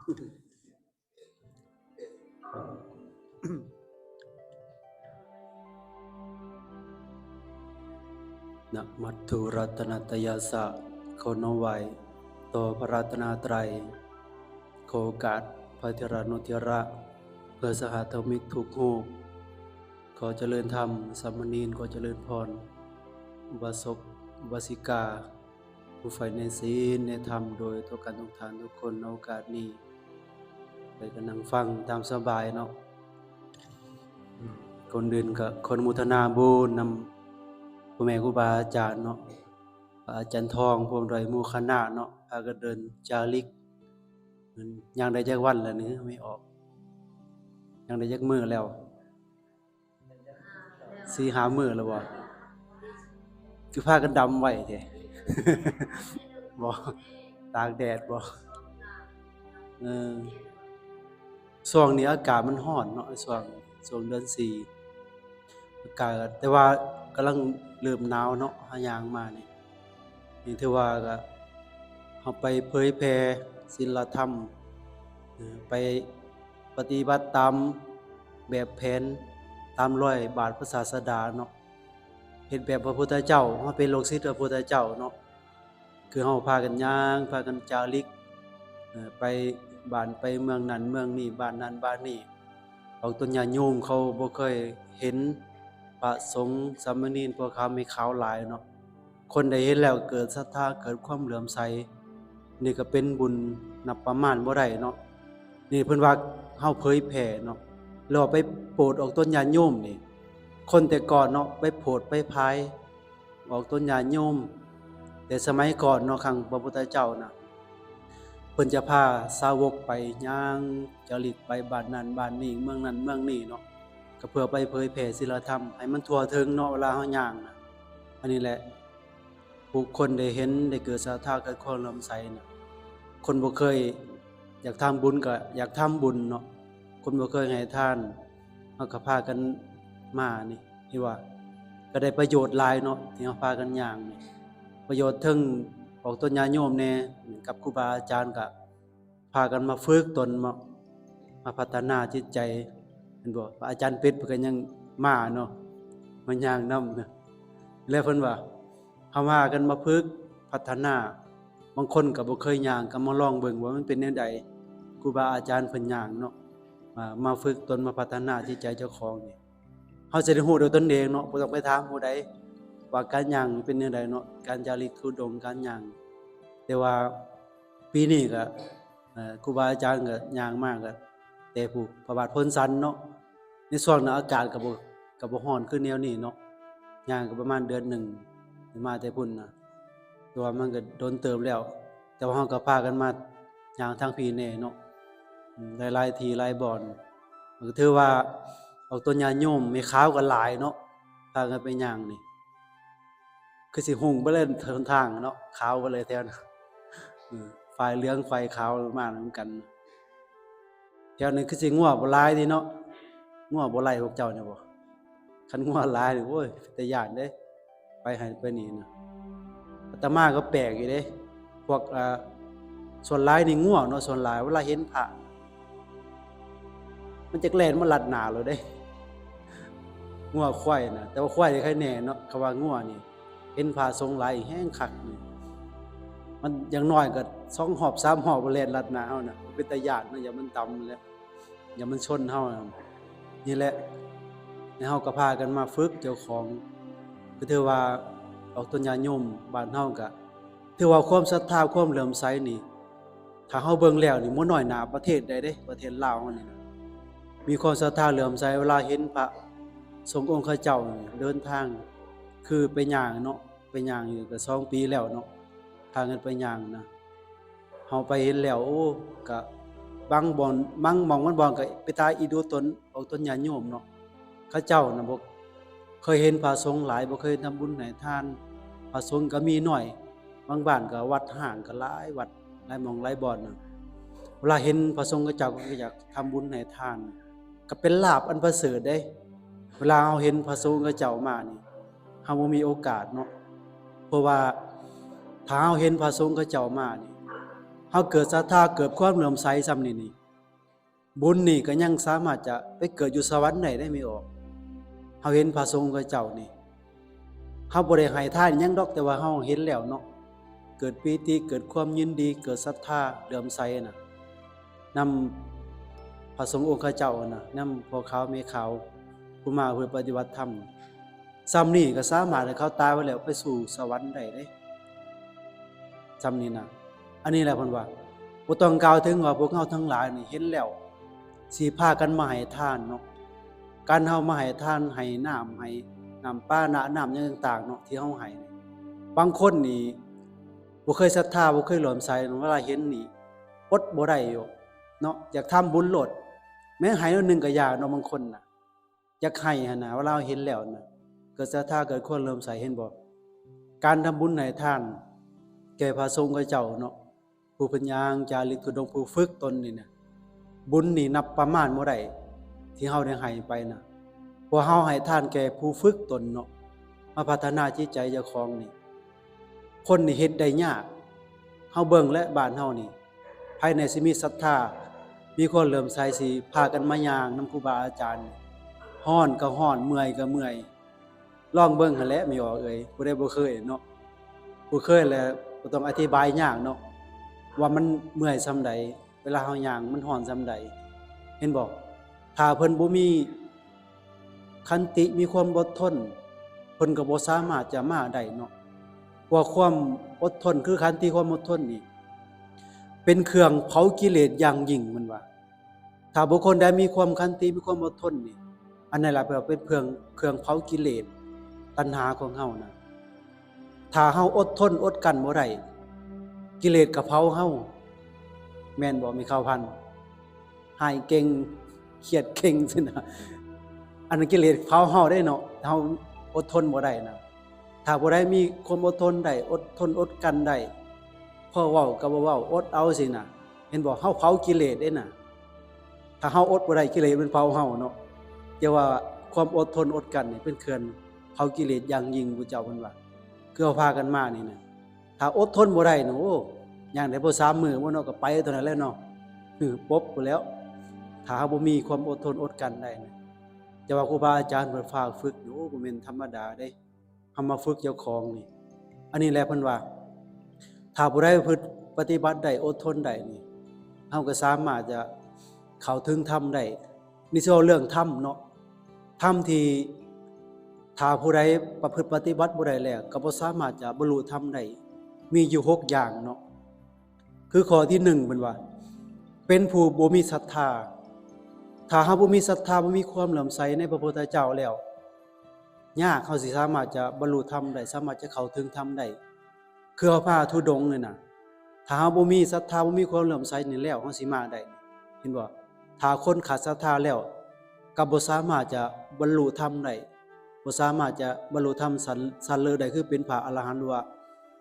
ນະມັດຖຸລັດຕະນະຕະຍາສະ ຂໍນ້ອມໄຫວ້ຕໍ່ພະລັດຕະນະໄຕ ຂໍໂອກາດພະເຖລະນຸເຖລະ ເພື່ອສະຫະທຳມິກທຸກຮູບ ຂໍຈະເລີນທຳ ສາມະເນນ ຂໍຈະເລີນພອນ ອຸບາສົກ ອຸບາສິກາ ຜູ້ໃຝ່ໃນສິນໃນທຳ ໂດຍທົ່ວກັນທຸກທ່ານທຸກຄົນໃນໂອກາດນີ້ ໄປກະນັ່ງຟັງຕາມສະບາຍເນາະ. ກ່ອນອື່ນກະຂໍອະນຸໂມທະນາບຸນນຳພໍ່ແມ່ຄູບາອາຈານເນາະ ອາຈານທອງ ພ້ອມດ້ວຍໝູ່ຄະນະເນາະ ພາກັນເດີນຈາລິກ ຍ່າງໄດ້ຈັກວັນແລ້ວນີ້ ໄມ່ອອກ ຍ່າງໄດ້ຈັກມື້ແລ້ວ? ສີ່ຫ້າມື້ແລ້ວບໍ່? ຄືພາກັນດຳໄວແທ້ ບໍ່ ຕາກແດດບໍ່? ເອີ ຊ່ວງນີ້ອາກາດມັນຮ້ອນເນາະ ຊ່ວງ ຊ່ວງເດືອນສີ່ ອາກາດ ແຕ່ວ່າກຳລັງເລີ່ມໜາວເນາະ ເຮົາຍ່າງມານີ້ ນີ້ຖືວ່າກະ ເຮົາໄປເຜີຍແຜ່ສິນລະທຳ ເອີ ໄປປະຕິບັດຕາມແບບແຜນ ຕາມລອຍບາດພະສາສະດາເນາະ ເຮັດແບບພະພຸດທະເຈົ້າ ເຮົາເປັນລູກສິດພະພຸດທະເຈົ້າເນາະ ຄືເຮົາພາກັນຍ່າງ ພາກັນຈາລິກ ເອີ ໄປບ້ານໄປເມືອງນັ້ນເມືອງນີ້ ບ້ານນັ້ນບ້ານນີ້ ພວກຕົນຍາດໂຍມເຂົາບໍ່ເຄີຍເຫັນພະສົງ ສາມະເນນ ພໍ່ຂາວແມ່ຂາວຫຼາຍເນາະ. ຄົນໄດ້ເຫັນແລ້ວເກີດສັດທາ ເກີດຄວາມເຫຼື້ອມໃສ ນີ້ກະເປັນບຸນນັບປະມານບໍ່ໄດ້ເນາະ. ນີ້ເພິ່ນວ່າເຮົາເຜີຍແຜ່ເນາະ ແລ້ວໄປໂປດອອກຕົນຍາດໂຍມນີ້ ຄົນແຕ່ກ່ອນເນາະ ໄປໂຜດໄປພາຍອອກຕົນຍາດໂຍມ ແຕ່ສະໄໝກ່ອນເນາະ ຄັ້ງພະພຸດທະເຈົ້ານະ ເພິ່ນຈະພາສາວົກໄປຍ່າງຈາລິກໄປບ້ານນັ້ນບ້ານນີ້ ເມືອງນັ້ນເມືອງນີ້ເນາະ ກະເພື່ອໄປເຜີຍແຜ່ສິນລະທຳໃຫ້ມັນທົ່ວເຖິງເນາະ ເວລາເຮົາຍ່າງນະ. ອັນນີ້ແຫຼະ ຜູ້ຄົນໄດ້ເຫັນ ໄດ້ເກີດສັດທາ ເກີດຄວາມເຫຼື້ອມໃສນະ ຄົນບໍ່ເຄີຍຢາກທຳບຸນກະຢາກທຳບຸນເນາະ ຄົນບໍ່ເຄີຍໃຫ້ທານ ເຮົາກະພາກັນມານີ້ ເຫັນວ່າກະໄດ້ປະໂຫຍດຫຼາຍເນາະ ທີ່ເຮົາພາກັນຍ່າງນີ້ ປະໂຫຍດເຖິງອອກຕົນຍາດໂຍມແດ່ ກັບຄູບາອາຈານກະ ພາກັນມາຝຶກຕົນ ມາ ມາພັດທະນາຈິດໃຈ ແມ່ນບໍ່? ພະອາຈານເປັດເພິ່ນກະຍັງມາເນາະ ມາຍ່າງນຳນະ ແລ້ວເພິ່ນວ່າ ເຮົາພາກັນມາຝຶກພັດທະນາ ບາງຄົນກະບໍ່ເຄີຍຍ່າງ ກະມາລອງເບິ່ງວ່າມັນເປັນແນວໃດ ຄູບາອາຈານເພິ່ນຍ່າງເນາະ ມາ ມາຝຶກຕົນ ມາພັດທະນາຈິດໃຈເຈົ້າຂອງນີ້ ເຮົາຈະໄດ້ຮູ້ດ້ວຍຕົນເອງເນາະ ບໍ່ຕ້ອງໄປຖາມຜູ້ໃດວ່າການຍ່າງເປັນແນວໃດເນາະ ການຈາລິກທຸດົງ ການຍ່າງ ແຕ່ວ່າປີນີ້ກະ ເອີ ຄູບາອາຈານກະຍ່າງມາກະແຕ່ພູພະບາດໂພນສັນເນາະ ໃນຊ່ວງນັ້ນອາກາດກະບໍ່ ກະບໍ່ຮ້ອນຄືແນວນີ້ເນາະ ຍ່າງກະປະມານເດືອນໜຶ່ງ ມາແຕ່ພຸ້ນນະ ແຕ່ວ່າມັນກະດົນເຕີບແລ້ວ ແຕ່ວ່າເຮົາກະພາກັນມາຍ່າງທາງພີ້ແດ່ເນາະ ອືມ ຫຼາຍໆທີ່ຫຼາຍບ່ອນ ກະຖືວ່າອອກຕົນຍາດໂຍມແມ່ຂາວກະຫຼາຍເນາະ ພາກັນໄປຍ່າງນີ້ ຄືຊິຮຸ່ງໄປເລີຍຫົນທາງເນາະ ຂາວໄປເລີຍແຖວນັ້ນ ເອີ ຝ້າຍເຫຼືອງຝ້າຍຂາວມານຳກັນ ແຖວນີ້ຄືຊິງົວບໍ່ຫຼາຍຕິເນາະ ງົວບໍ່ໄລ່ພວກເຈົ້ານີ້ບໍ່? ຄັນງົວຫຼາຍນີ້ ໂອ້ຍ ເປັນຕາຢ້ານເດ້ ໄປຫັ້ນໄປນີ້ນະ ອາດຕະມາກະແປກຢູ່ເດ້ ພວກ ເອີ ສ່ວນຫຼາຍນີ້ງົວເນາະ ສ່ວນຫຼາຍເວລາເຫັນພະ ມັນຈັກແລ່ນມາລັດໜ້າໂລດເດ້ ງົວຄວາຍນະ ແຕ່ວ່າຄວາຍນີ້ໄຄແນ່ເນາະ ຄຳວ່າງົວນີ້ ເຫັນພະສົງຫຼາຍແຮງຄັກນີ້ ມັນຢ່າງໜ້ອຍກະສອງຮອບສາມຮອບແລ່ນລັດໜ້າເຮົານະ ເປັນຕາຢ້ານເນາະ ຢ້ານມັນຕຳແຫຼະ ຢ້ານມັນຊົນເຮົານະ ນີ້ແຫຼະ ແລ້ວເຮົາກະພາກັນມາຝຶກເຈົ້າຂອງ ກະຖືວ່າອອກຕົນຍາດໂຍມບ້ານເຮົາກະ ຖືວ່າຄວາມສັດທາຄວາມເຫຼື້ອມໃສນີ້ ຖ້າເຮົາເບິ່ງແລ້ວນີ້ບໍ່ນ້ອຍໜ້າປະເທດໃດເດ້ ປະເທດລາວເຮົານີ້ນະ ມີຄວາມສັດທາເຫຼື້ອມໃສ ເວລາເຫັນພະສົງອົງຄະເຈົ້ານີ້ເດີນທາງ ຄືໄປຍ່າງເນາະ ໄປຍ່າງຢູ່ກະສອງປີແລ້ວເນາະ ພາກັນໄປຍ່າງນະ ເຮົາໄປເຫັນແລ້ວ ໂອ້ ກະບາງບ່ອນ ບາງໝ່ອງບາງບ່ອນກະເປັນຕາອີດູຕົນ ອອກຕົນຍາດໂຍມເນາະ ເຂົາເຈົ້ານະບໍ່ເຄີຍເຫັນພະສົງຫຼາຍ ບໍ່ເຄີຍທຳບຸນໃຫ້ທານ ພະສົງກະມີໜ້ອຍ ບາງບ້ານກະວັດຮ້າງກະຫຼາຍວັດ ຫຼາຍໝ່ອງຫຼາຍບ່ອນນະ ເວລາເຫັນພະສົງເຂົາເຈົ້າກະຢາກທຳບຸນໃຫ້ທານ ກະເປັນລາບອັນປະເສີດເດ້ ເວລາເຮົາເຫັນພະສົງເຂົາເຈົ້າມານີ້ ເຮົາບໍ່ມີໂອກາດເນາະ ເພາະວ່າຖ້າເຮົາເຫັນພະສົງເຂົາເຈົ້າມານີ້ ເຮົາເກີດສັດທາ ເກີດຄວາມເຫຼື້ອມໃສຊ່ຳນີ້ນີ້ ບຸນນີ້ກໍຍັງສາມາດຈະໄປເກີດຢູ່ສະຫວັນໄດ້ເດ້ແມ່ອອກ. ເຮົາເຫັນພະສົງຂະເຈົ້ານີ້ ເຮົາບໍ່ໄດ້ໃຫ້ທານຫຍັງດອກ ແຕ່ວ່າເຮົາເຫັນແລ້ວເນາະ ເກີດປີຕິ ເກີດຄວາມຍິນດີ ເກີດສັດທາເຫຼື້ອມໃສນະ ນຳພະສົງອົງຄະເຈົ້ານະ ນຳພໍ່ຂາວແມ່ຂາວ ຜູ້ມາເພື່ອປະຕິບັດທຳ. ຊ່ຳນີ້ກໍສາມາດໃຫ້ເຂົາຕາຍໄປແລ້ວໄປສູ່ສະຫວັນໄດ້ເດ້ ຊ່ຳນີ້ນະ. ອັນນີ້ແຫຼະເພິ່ນວ່າ ບໍ່ຕ້ອງກ່າວເຖິງວ່າພວກເຮົາທັງຫຼາຍນີ້ເຫັນແລ້ວ ຊິພາກັນມາໃຫ້ທານເນາະ. ການເຮົາມາໃຫ້ທານ ໃຫ້ນ້ຳ ໃຫ້ນ້ຳປານະ ນ້ຳຫຍັງຕ່າງໆເນາະ ທີ່ເຮົາໃຫ້ນີ້ ບາງຄົນນີ້ບໍ່ເຄີຍສັດທາ ບໍ່ເຄີຍເຫຼື້ອມໃສ ເວລາເຫັນນີ້ອົດບໍ່ໄດ້ຢູ່ເນາະ ຢາກທຳບຸນໂລດ ແມ້ໃຫ້ໜ້ອຍໜຶ່ງກໍຢາກເນາະ ບາງຄົນນະ ຢາກໃຫ້ຫັ້ນນະ ເວລາເຮົາເຫັນແລ້ວນະ ເກີດສັດທາ ເກີດຄວາມເຫຼື້ອມໃສ ເຫັນບໍ່? ການທຳບຸນໃຫ້ທານແກ່ພະສົງຂະເຈົ້າເນາະ ຜູ້ເພິ່ນຍ່າງຈາລິກທຸດົງ ຜູ້ຝຶກຕົນນີ້ນະ ບຸນນີ້ນັບປະມານບໍ່ໄດ້ ທີ່ເຮົາໄດ້ໃຫ້ໄປນະ ເພາະເຮົາໃຫ້ທານແກ່ຜູ້ຝຶກຕົນເນາະ ມາພັດທະນາຈິດໃຈເຈົ້າຂອງນີ້ ຄົນນີ້ເຮັດໄດ້ຍາກ. ເຮົາເບິ່ງແຫຼະ ບ້ານເຮົານີ້ ໃຜແດ່ຊິມີສັດທາ ມີຄວາມເຫຼື້ອມໃສ ຊິພາກັນມາຍ່າງນຳຄູບາອາຈານ ຮ້ອນກໍຮ້ອນ ເມື່ອຍກໍເມື່ອຍ. ລອງເບິ່ງຫັ້ນແຫຼະແມ່ອອກເອີຍ ຜູ້ໃດບໍ່ເຄີຍເນາະ ຜູ້ເຄີຍແລ້ວບໍ່ຕ້ອງອະທິບາຍຍາກເນາະ ວ່າມັນເມື່ອຍສ່ຳໃດ ເວລາເຮົາຍ່າງມັນຮ້ອນສ່ຳໃດ ເຫັນບໍ່? ຖ້າເພິ່ນບໍ່ມີຂັນຕິ ມີຄວາມອົດທົນ ເພິ່ນກໍບໍ່ສາມາດຈະມາໄດ້ເນາະ ເພາະຄວາມອົດທົນ ຄືຂັນຕິ ຄວາມອົດທົນນີ້ ເປັນເຄື່ອງເຜົາກິເລດຢ່າງຍິ່ງ ເພິ່ນວ່າ. ຖ້າບຸກຄົນໃດມີຄວາມຂັນຕິ ມີຄວາມອົດທົນນີ້ ອັນນັ້ນລະແປວ່າເປັນເຄື່ອງ ເຄື່ອງເຜົາກິເລດຕັນຫາຂອງເຮົານະ. ຖ້າເຮົາອົດທົນອົດກັ້ນບໍ່ໄດ້ ກິເລດກໍເຜົາເຮົາ ແມ່ນບໍ່ແມ່ຂາວພັນ? ຮ້າຍເກັ່ງ ຄຽດເຄັ່ງຊີ້ນະ ອັນນັ້ນກິເລດເຜົາເຮົາເດ້ເນາະ ເຮົາອົດທົນບໍ່ໄດ້ນະ. ຖ້າຜູ້ໃດມີຄວາມອົດທົນໄດ້ ອົດທົນອົດກັ້ນໄດ້ ພໍເວົ້າກໍບໍ່ເວົ້າ ອົດເອົາຊີ້ນະ ເຫັນບໍ່? ເຮົາເຜົາກິເລດເດ້ນະ. ຖ້າເຮົາອົດບໍ່ໄດ້ ກິເລດມັນເຜົາເຮົາເນາະ. ແຕ່ວ່າຄວາມອົດທົນອົດກັ້ນນີ້ ເປັນເຄື່ອງເຜົາກິເລດຢ່າງຍິ່ງ ພະເຈົ້າເພິ່ນວ່າ ຄືເຮົາພາກັນມານີ້ນະ. ຖ້າອົດທົນບໍ່ໄດ້ນະ ໂອ້ ຍ່າງໄດ້ບໍ່ສາມມື້ບໍ່ເນາະ ກໍໄປເທົ່ານັ້ນແຫຼະເນາະ ປົບພຸ້ນແລ້ວ ຖ້າເຮົາບໍ່ມີຄວາມອົດທົນອົດກັ້ນໄດ້ນະ. ແຕ່ວ່າຄູບາອາຈານເພິ່ນຝາກຝຶກນີ້ ໂອ້ ບໍ່ແມ່ນທຳມະດາເດ້ ເຮົາມາຝຶກເຈົ້າຂອງນີ້. ອັນນີ້ແຫຼະເພິ່ນວ່າ ຖ້າຜູ້ໃດປະພຶດປະຕິບັດໄດ້ ອົດທົນໄດ້ນີ້ ເຮົາກໍສາມາດຈະເຂົ້າເຖິງທຳໄດ້. ນີ້ຊິເວົ້າເລື່ອງທຳເນາະ ທຳທີ່ຖ້າຜູ້ໃດປະພຶດປະຕິບັດບໍ່ໄດ້ແລ້ວ ກໍບໍ່ສາມາດຈະບັນລຸທຳໄດ້ ມີຢູ່ຫົກຢ່າງເນາະ. ຄືຂໍ້ທີໜຶ່ງ ເພິ່ນວ່າ ເປັນຜູ້ບໍ່ມີສັດທາ. ຖ້າເຮົາບໍ່ມີສັດທາ ບໍ່ມີຄວາມເຫຼື້ອມໃສໃນພະພຸດທະເຈົ້າແລ້ວ ຍາກເຮົາຊິສາມາດຈະບັນລຸທຳໄດ້ ສາມາດຈະເຂົ້າເຖິງທຳໄດ້. ຄືເຮົາພາທຸດົງນີ້ນະ ຖ້າເຮົາບໍ່ມີສັດທາ ບໍ່ມີຄວາມເຫຼື້ອມໃສນີ້ແລ້ວ ເຮົາຊິມາໄດ້ ເຫັນບໍ່? ຖ້າຄົນຂາດສັດທາແລ້ວ ກໍບໍ່ສາມາດຈະບັນລຸທຳໄດ້ ບໍ່ສາມາດຈະບັນລຸທຳຊັ້ນ ຊັ້ນເລີດໄດ້ ຄືເປັນພະອະລະຫັນ ຫຼືວ່າ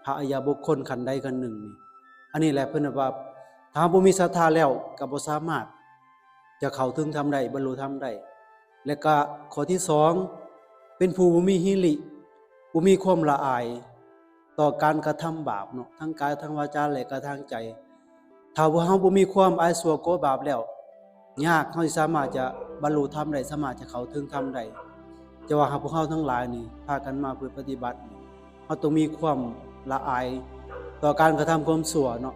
ພະອະລິຍະບຸກຄົນຂັ້ນໃດຂັ້ນໜຶ່ງນີ້. ອັນນີ້ແຫຼະເພິ່ນວ່າ ຖ້າເຮົາບໍ່ມີສັດທາແລ້ວ ກໍບໍ່ສາມາດຈະເຂົ້າເຖິງທຳໄດ້ ບັນລຸທຳໄດ້. ແລະກະຂໍ້ທີສອງ ເປັນຜູ້ບໍ່ມີຫິລິ ບໍ່ມີຄວາມລະອາຍຕໍ່ການກະທຳບາບເນາະ ທາງກາຍ ທາງວາຈາ ແລະກະທາງໃຈ. ຖ້າວ່າເຮົາບໍ່ມີຄວາມອາຍຊົ່ວກົວບາບແລ້ວ ຍາກເຮົາຊິສາມາດຈະບັນລຸທຳໄດ້ ສາມາດຈະເຂົ້າເຖິງທຳໄດ້. ແຕ່ວ່າຫາກພວກເຮົາທັງຫຼາຍນີ້ ພາກັນມາເພື່ອປະຕິບັດນີ້ ເຮົາຕ້ອງມີຄວາມລະອາຍຕໍ່ການກະທຳຄວາມຊົ່ວເນາະ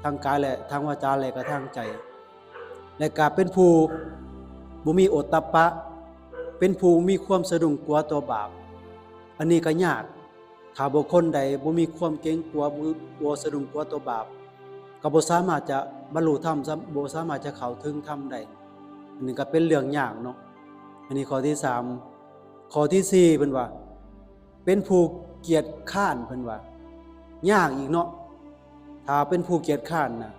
ທາງກາຍ ແລະທາງວາຈາ ແລະກະທາງໃຈ. ແລະກະເປັນຜູ້ບໍ່ມີໂອດຕັບປະ ເປັນຜູ້ມີຄວາມສະດຸ້ງກົວຕໍ່ບາບ. ອັນນີ້ກໍຍາກ ຖ້າບຸກຄົນໃດບໍ່ມີຄວາມເກງກົວ ບໍ່ ບໍ່ສະດຸ້ງກົວຕໍ່ບາບ ກໍບໍ່ສາມາດຈະບັນລຸທຳ ບໍ່ສາມາດຈະເຂົ້າເຖິງທຳໄດ້. ອັນນີ້ກໍເປັນເລື່ອງຍາກເນາະ. ອັນນີ້ຂໍ້ທີສາມ. ຂໍ້ທີສີ່ ເພິ່ນວ່າ ເປັນຜູ້ກຽດຄ້ານ ເພິ່ນວ່າ ຍາກອີກເນາະ. ຖ້າເປັນຜູ້ກຽດຄ້ານນະ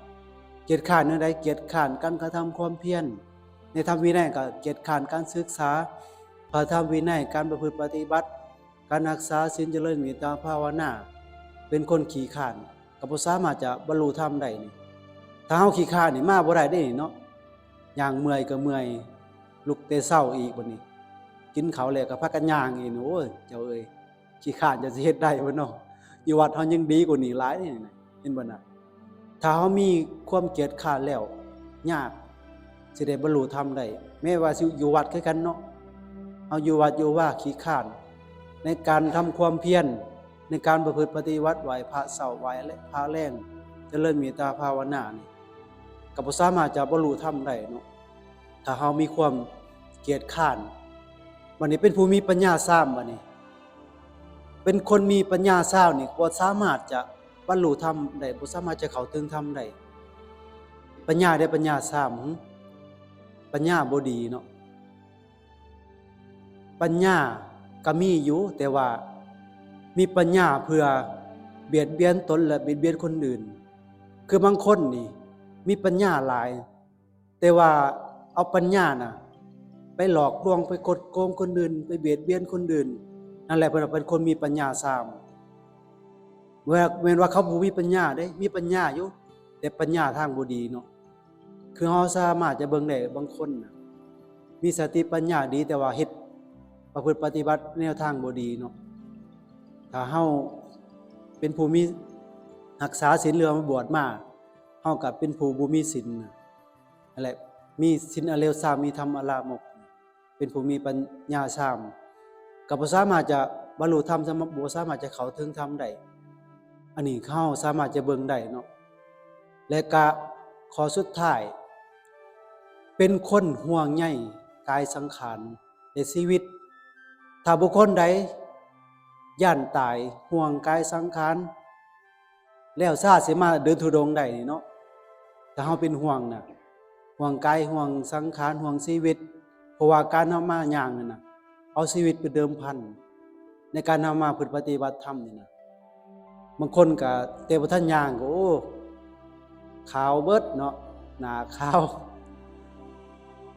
ກຽດຄ້ານແນວໃດ? ກຽດຄ້ານການກະທຳຄວາມພຽນ ໃນທຳວິໄນ ກໍກຽດຄ້ານການສຶກສາພະທຳວິໄນ ການປະພຶດປະຕິບັດ ການຮັກສາສິນ ຈະເລີນເມດຕາພາວະນາ. ເປັນຄົນຂີ້ຄ້ານ ກໍບໍ່ສາມາດຈະບັນລຸທຳໄດ້ນີ້. ຖ້າເຮົາຂີ້ຄ້ານນີ້ ມາບໍ່ໄດ້ເດ້ນີ້ເນາະ. ຍ່າງເມື່ອຍກໍເມື່ອຍ ລຸກແຕ່ເຊົ້າອີກ ບັດນີ້ກິນເຂົ້າແລ້ວກໍພາກັນຍ່າງອີກ. ໂອ້ຍ ເຈົ້າເອີຍ ຂີ້ຄ້ານ ເຈົ້າຊິເຮັດໄດ້ບໍ່ເນາະ? ຢູ່ວັດເຮົາຍັງດີກວ່ານີ້ຫຼາຍເດ້ນີ້ນະ ເຫັນບໍ່ນະ? ຖ້າເຮົາມີຄວາມກຽດຄ້ານແລ້ວ ຍາກຊິໄດ້ບັນລຸທຳໄດ້. ແມ້ວ່າຊິຢູ່ວັດຄືກັນເນາະ, ເຮົາຢູ່ວັດຢູ່ວາຂີ້ຄ້ານໃນການທຳຄວາມພຽນ, ໃນການປະພຶດປະຕິບັດ, ໄຫວ້ພະເຊົ້າ, ໄຫວ້ພະແລງ, ຈະເລີນເມດຕາພາວະນານີ້ ກໍບໍ່ສາມາດຈະບັນລຸທຳໄດ້ເນາະ. ຖ້າເຮົາມີຄວາມກຽດຄ້ານ, ບັດນີ້ເປັນຜູ້ມີປັນຍາຊາມ, ບັດນີ້ເປັນຄົນມີປັນຍາຊາມນີ້ ບໍ່ສາມາດຈະບັນລຸທຳໄດ້, ບໍ່ສາມາດຈະເຂົ້າເຖິງທຳໄດ້. ປັນຍາເດ້ ປັນຍາຊາມ, ຫຶ? ປັນຍາບໍ່ດີເນາະ. ປັນຍາກໍມີຢູ່, ແຕ່ວ່າມີປັນຍາເພື່ອບຽດບຽນຕົນ ແລະ ບຽດບຽນຄົນອື່ນ. ຄືບາງຄົນນີ້ມີປັນຍາຫຼາຍ, ແຕ່ວ່າເອົາປັນຍານະໄປຫຼອກລວງ, ໄປກົດໂກງຄົນອື່ນ, ໄປບຽດບຽນຄົນອື່ນ, ນັ້ນແຫຼະເພິ່ນວ່າເປັນຄົນມີປັນຍາຊາມ. ແມ່ນວ່າ ແມ່ນວ່າເຂົາບໍ່ມີປັນຍາເດ້, ມີປັນຍາຢູ່, ແຕ່ປັນຍາທາງບໍ່ດີເນາະ. ຄືເຮົາສາມາດຈະເບິ່ງໄດ້ ບາງຄົນນະມີສະຕິປັນຍາດີ, ແຕ່ວ່າເຮັດປະພຶດປະຕິບັດແນວທາງບໍ່ດີເນາະ. ຖ້າເຮົາເປັນຜູ້ມີ ຮັກສາສິນ ຫຼືວ່າມາບວດມາ, ເຮົາກໍເປັນຜູ້ບໍ່ມີສິນນະ. ນັ້ນແຫຼະ ມີສິນອະເລວຊາມ, ມີທຳອະລາມົກ, ເປັນຜູ້ມີປັນຍາຊາມ, ກໍບໍ່ສາມາດຈະບັນລຸທຳ, ສາມາດ ບໍ່ສາມາດຈະເຂົ້າເຖິງທຳໄດ້. ອັນນີ້ເຮົາສາມາດຈະເບິ່ງໄດ້ເນາະ. ແລະກະຂໍ້ສຸດທ້າຍ, ເປັນຄົນຫ່ວງໃຍກາຍສັງຂານ ແລະ ຊີວິດ. ຖ້າບຸກຄົນໃດຢ້ານຕາຍ, ຫ່ວງກາຍສັງຂານ, ແລ້ວຊາຊິມາເດີນທຸດົງໄດ້ນີ້ເນາະ. ຖ້າເຮົາເປັນຫ່ວງນະ, ຫ່ວງກາຍ, ຫ່ວງສັງຂານ, ຫ່ວງຊີວິດ, ເພາະວ່າການເຮົາມາຍ່າງນັ້ນນະ, ເອົາຊີວິດໄປເດີມພັນໃນການເຮົາມາຝຶດປະຕິບັດທຳນີ້ນະ. ບາງຄົນກະແຕ່ບໍ່ທັນຍ່າງກໍ ໂອ້ ຂາວເບິດເນາະ, ໜ້າຂາວ,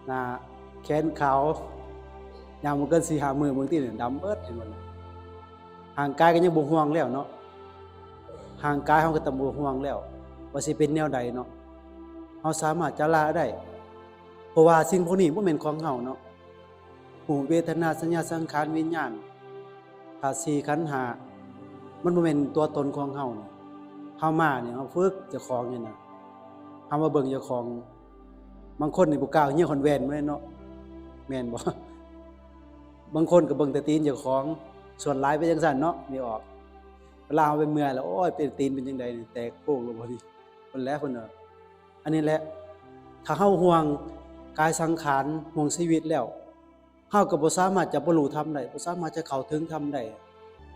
ໜ້າແຂນຂາວ, ຍ່າງບໍ່ເກີນສີ່ຫ້າມື້ ບາງທີນີ້ດຳເບິດ ເຫັນບໍ່ນະ? ຮ່າງກາຍກໍຍັງບໍ່ຫ່ວງແລ້ວເນາະ, ຮ່າງກາຍເຮົາກໍຕ້ອງບໍ່ຫ່ວງແລ້ວ ວ່າຊິເປັນແນວໃດເນາະ. ເຮົາສາມາດຈະລະໄດ້ ເພາະວ່າສິ່ງພວກນີ້ບໍ່ແມ່ນຂອງເຮົາເນາະ. ຮູບ ເວທະນາ ສັນຍາ ສັງຂານ ວິນຍານ ທາດສີ່ ຂັນຫ້າ ມັນບໍ່ແມ່ນຕົວຕົນຂອງເຮົານີ້. ເຮົາມານີ້ ເຮົາຝຶກເຈົ້າຂອງນີ້ນະ, ເຮົາມາເບິ່ງເຈົ້າຂອງ. ບາງຄົນນີ້ບໍ່ກ້າເຫຍຄອນແວ່ນມາເລີຍເນາະ, ແມ່ນບໍ່? ບາງຄົນກໍເບິ່ງແຕ່ຕີນເຈົ້າຂອງ, ສ່ວນຫຼາຍເປັນຈັ່ງຊັ້ນເນາະ, ນີ້ອອກ. ເວລາເຮົາໄປເມື່ອຍແລ້ວ ໂອ້ຍ ເປັນຕີນເປັນຈັ່ງໃດນີ້, ແຕກໂພກແລ້ວບໍ່ນີ້? ເພິ່ນແຫຼະ ເພິ່ນວ່າ. ອັນນີ້ແຫຼະ ຖ້າເຮົາຫ່ວງກາຍສັງຂານ, ຫ່ວງຊີວິດແລ້ວ, ເຮົາກໍບໍ່ສາມາດຈະບັນລຸທຳໄດ້, ບໍ່ສາມາດຈະເຂົ້າເຖິງທຳໄດ້.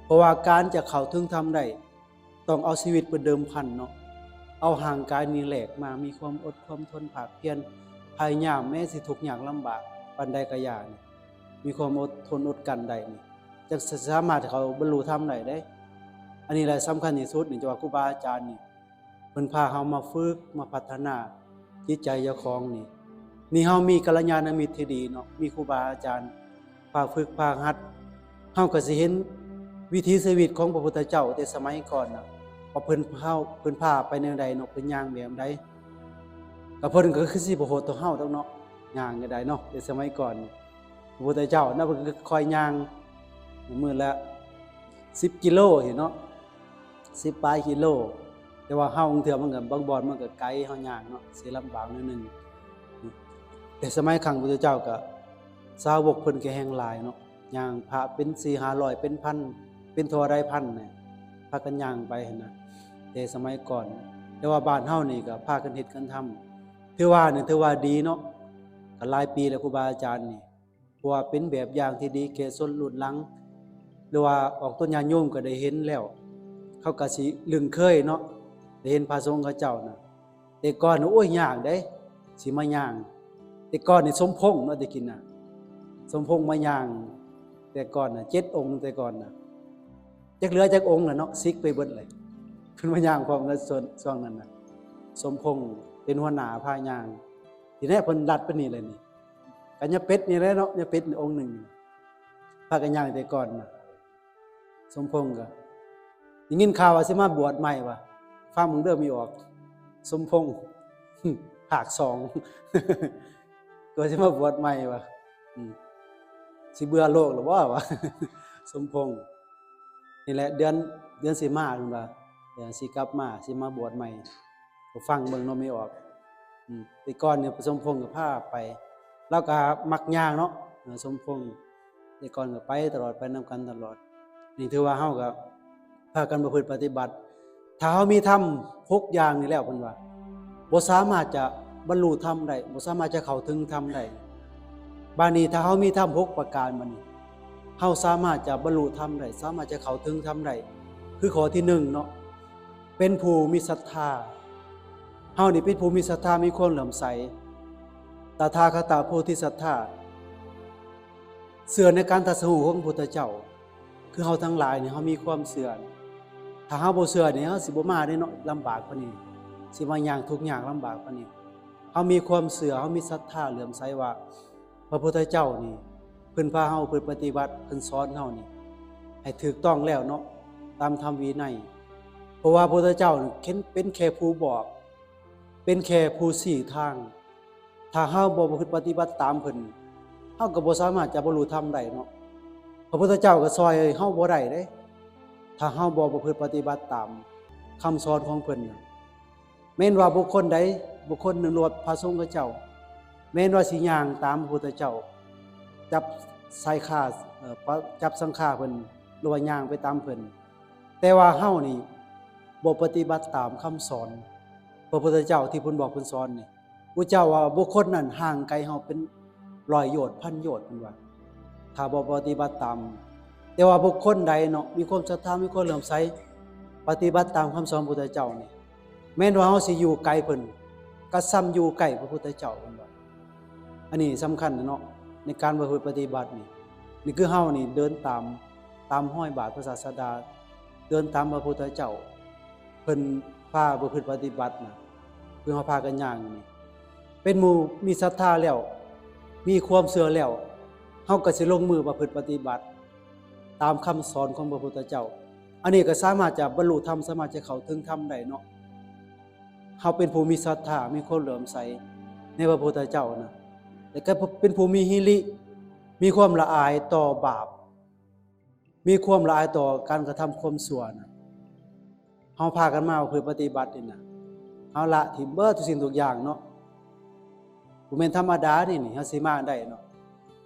ເພາະວ່າການຈະເຂົ້າເຖິງທຳໄດ້ ຕ້ອງເອົາຊີວິດເປັນເດີມພັນເນາະ, ເອົາຮ່າງກາຍນີ້ແລກມາ, ມີຄວາມອົດຄວາມທົນ, ພາກພຽນ, ພະຍາຍາມ, ແມ້ຊິທຸກຍາກລຳບາກປານໃດກໍຢ່າ, ມີຄວາມອົດທົນອົດກັ້ນໄດ້ນີ້ ຈັ່ງສາມາດເຂົ້າບັນລຸທຳໄດ້ເດ້. ອັນນີ້ແຫຼະສຳຄັນທີ່ສຸດນີ້, ຈະວ່າຄູບາອາຈານນີ້ ເພິ່ນພາເຮົາມາຝຶກ, ມາພັດທະນາຈິດໃຈເຈົ້າຂອງນີ້. ນີ້ເຮົາມີກັນລະຍານະມິດທີ່ດີເນາະ, ມີຄູບາອາຈານພາຝຶກພາຫັດ, ເຮົາກໍຊິເຫັນວິຖີຊີວິດຂອງພະພຸດທະເຈົ້າແຕ່ສະໄໝກ່ອນນະ, ວ່າເພິ່ນພາ, ເພິ່ນພາໄປແນວໃດເນາະ, ເພິ່ນຍ່າງແບບໃດ. ກໍເພິ່ນກໍຄືຊິບໍ່ໂຫດຕໍ່ເຮົາດອກເນາະ, ຍ່າງກໍໄດ້ເນາະ, ແຕ່ສະໄໝກ່ອນ ພະພຸດທະເຈົ້ານະ ເພິ່ນກໍຄ່ອຍຍ່າງ ມື້ລະສິບກິໂລຊີ້ເນາະ, ສິບປາຍກິໂລ. ແຕ່ວ່າເຮົາບາງເທື່ອມັນກໍ ບາງບ່ອນມັນກໍໄກ, ເຮົາຍ່າງເນາະ ຊິລຳບາກໜ້ອຍໜຶ່ງ. ແຕ່ສະໄໝຄັ້ງພຸດທະເຈົ້າກໍ ສາວົກເພິ່ນກໍແຮ່ງຫຼາຍເນາະ, ຍ່າງພະເປັນສີ່ຫ້າຮ້ອຍ ເປັນພັນ ເປັນເທົ່າໃດພັນນະ ພາກັນຍ່າງໄປຫັ້ນນະ ແຕ່ສະໄໝກ່ອນ. ແຕ່ວ່າບ້ານເຮົານີ້ກໍພາກັນເຮັດກັນທຳ, ຖືວ່ານີ້ ຖືວ່າດີເນາະ, ກໍຫຼາຍປີແລ້ວຄູບາອາຈານນີ້ ເພາະວ່າເປັນແບບຢ່າງທີ່ດີແກ່ຊົນລຸ້ນຫຼັງ ຫຼືວ່າອອກຕົນຍາດໂຍມກໍໄດ້ເຫັນແລ້ວ, ເຂົາກໍຊິລຶ້ງເຄີຍເນາະ, ໄດ້ເຫັນພະສົງເຂົາເຈົ້ານະ. ແຕ່ກ່ອນ ໂອ້ຍ ຍາກເດ້ ຊິມາຍ່າງ. ແຕ່ກ່ອນນີ້ສົມພົງເນາະ, ແຕ່ກີ້ນະ ສົມພົງມາຍ່າງ. ແຕ່ກ່ອນນະ ເຈັດອົງ, ແຕ່ກ່ອນນະ ຈັກເຫຼືອຈັກອົງລະເນາະ, ສິກໄປເບິດເລີຍ. ເພິ່ນມາຍ່າງພ້ອມກັນ ຊ່ວງ ຊ່ວງນັ້ນນະ. ສົມພົງເປັນຫົວໜ້າພາຍ່າງ. ທີແລກເພິ່ນລັດໄປນີ້ແຫຼະນີ້, ກໍຍາເປັດນີ້ແຫຼະເນາະ, ຍາເປັດນີ້ອົງໜຶ່ງ ພາກັນຍ່າງແຕ່ກ່ອນນະ. ສົມພົງກໍໄດ້ຍິນຂ່າວວ່າຊິມາບວດໃໝ່ວ່າ, ຟັງເບິ່ງເດີ ມີອອກ ສົມພົງ ພາກສອງ ກໍຊິມາບວດໃໝ່ວ່າ, ອືມ ຊິເບື່ອໂລກແລ້ວບໍ່ວ່າ ສົມພົງ. ນີ້ແຫຼະ ເດືອນ ເດືອນຊິມາເພິ່ນວ່າ, ເດືອນຊິກັບມາ ຊິມາບວດໃໝ່. ກໍຟັງເບິ່ງເນາະ ແມ່ອອກ. ອືມ ແຕ່ກ່ອນນີ້ ສົມພົງກໍພາໄປ ລາວກໍມັກຍ່າງເນາະ. ເອີ ສົມພົງ ແຕ່ກ່ອນກໍໄປຕະຫຼອດ ໄປນຳກັນຕະຫຼອດ. ນີ້ຖືວ່າເຮົາກໍພາກັນປະພຶດປະຕິບັດ. ຖ້າເຮົາມີທຳຫົກຢ່າງນີ້ແລ້ວ ເພິ່ນວ່າ ບໍ່ສາມາດຈະບັນລຸທຳໄດ້ ບໍ່ສາມາດຈະເຂົ້າເຖິງທຳໄດ້. ບາດນີ້ຖ້າເຮົາມີທຳຫົກປະການ ບາດນີ້ເຮົາສາມາດຈະບັນລຸທຳໄດ້ ສາມາດຈະເຂົ້າເຖິງທຳໄດ້. ຄືຂໍ້ທີໜຶ່ງເນາະ ເປັນຜູ້ມີສັດທາ. ເຮົານີ້ເປັນຜູ້ມີສັດທາ ມີຄວາມເຫຼື້ອມໃສ ຕະຖາຄະຕະໂພທິສັດທາ ເຊື່ອໃນການຕັດສະຮູ້ຂອງພະພຸດທະເຈົ້າ. ຄືເຮົາທັງຫຼາຍນີ້ ເຮົາມີຄວາມເຊື່ອ. ຖ້າເຮົາບໍ່ເຊື່ອນີ້ ເຮົາຊິບໍ່ມາເດ້ເນາະ ລຳບາກປານນີ້ ຊິມາຍ່າງທຸກຍາກລຳບາກປານນີ້. ເຮົາມີຄວາມເຊື່ອ ເຮົາມີສັດທາເຫຼື້ອມໃສວ່າ ພະພຸດທະເຈົ້ານີ້ ເພິ່ນພາເຮົາ ເພິ່ນປະຕິບັດ ເພິ່ນສອນເຮົານີ້ ໃຫ້ຖືກຕ້ອງແລ້ວເນາະ ຕາມທຳວິໄນ. ເພາະວ່າພະພຸດທະເຈົ້ານີ້ ເປັນ ເປັນແຄ່ຜູ້ບອກ ເປັນແຄ່ຜູ້ຊີ້ທາງ. ຖ້າເຮົາບໍ່ປະພຶດປະຕິບັດຕາມເພິ່ນ ເຮົາກໍບໍ່ສາມາດຈະບັນລຸທຳໄດ້ເນາະ. ພະພຸດທະເຈົ້າກໍຊ່ອຍເຮົາບໍ່ໄດ້ເດ້ ຖ້າເຮົາບໍ່ປະພຶດປະຕິບັດຕາມຄຳສອນຂອງເພິ່ນນະ. ແມ່ນວ່າບຸກຄົນໃດ ບຸກຄົນໜຶ່ງ ຫຼືວ່າພະສົງຂະເຈົ້າ ແມ່ນວ່າຊິຍ່າງຕາມພະພຸດທະເຈົ້າ ຈັບສາຍຂາ ເອີ ປະ ຈັບສັງຂາເພິ່ນ ຫຼືວ່າຍ່າງໄປຕາມເພິ່ນ ແຕ່ວ່າເຮົານີ້ບໍ່ປະຕິບັດຕາມຄຳສອນພະພຸດທະເຈົ້າທີ່ເພິ່ນບອກເພິ່ນສອນນີ້ ພະເຈົ້າວ່າບຸກຄົນນັ້ນຫ່າງໄກເຮົາເປັນຮ້ອຍໂຍດ ພັນໂຍດ ເພິ່ນວ່າ ຖ້າບໍ່ປະຕິບັດຕາມ. ແຕ່ວ່າບຸກຄົນໃດເນາະ ມີຄວາມສັດທາ ມີຄວາມເຫຼື້ອມໃສ ປະຕິບັດຕາມຄຳສອນພະພຸດທະເຈົ້ານີ້ ແມ່ນວ່າເຮົາຊິຢູ່ໄກເພິ່ນ ກໍສ່ຳຢູ່ໃກ້ພະພຸດທະເຈົ້າ ເພິ່ນວ່າ. ອັນນີ້ສຳຄັນເນາະ ໃນການປະພຶດປະຕິບັດນີ້. ນີ້ຄືເຮົານີ້ເດີນຕາມ ຕາມຮອຍບາດພະສາດສະດາ ເດີນຕາມພະພຸດທະເຈົ້າ ເພິ່ນພາປະພຶດປະຕິບັດນະ ຄືເຮົາພາກັນຍ່າງນີ້ ເປັນໝູ່ມີສັດທາແລ້ວ ມີຄວາມເຊື່ອແລ້ວ ເຮົາກໍຊິລົງມືປະພຶດປະຕິບັດຕາມຄຳສອນຂອງພະພຸດທະເຈົ້າ. ອັນນີ້ກໍສາມາດຈະບັນລຸທຳ ສາມາດຈະເຂົ້າເຖິງທຳໄດ້ເນາະ. ເຮົາເປັນຜູ້ມີສັດທາ ມີຄວາມເຫຼື້ອມໃສໃນພະພຸດທະເຈົ້ານະ ແລ້ວກໍເປັນຜູ້ມີຫິລິ ມີຄວາມລະອາຍຕໍ່ບາບ ມີຄວາມລະອາຍຕໍ່ການກະທຳຄວາມຊົ່ວນະ. ເຮົາພາກັນມາເພື່ອປະຕິບັດນີ້ນະ ເຮົາລະຖິ້ມເບິດທຸກສິ່ງທຸກຢ່າງເນາະ. ບໍ່ແມ່ນທຳມະດານີ້ ນີ້ເຮົາຊິມາໄດ້ເນາະ.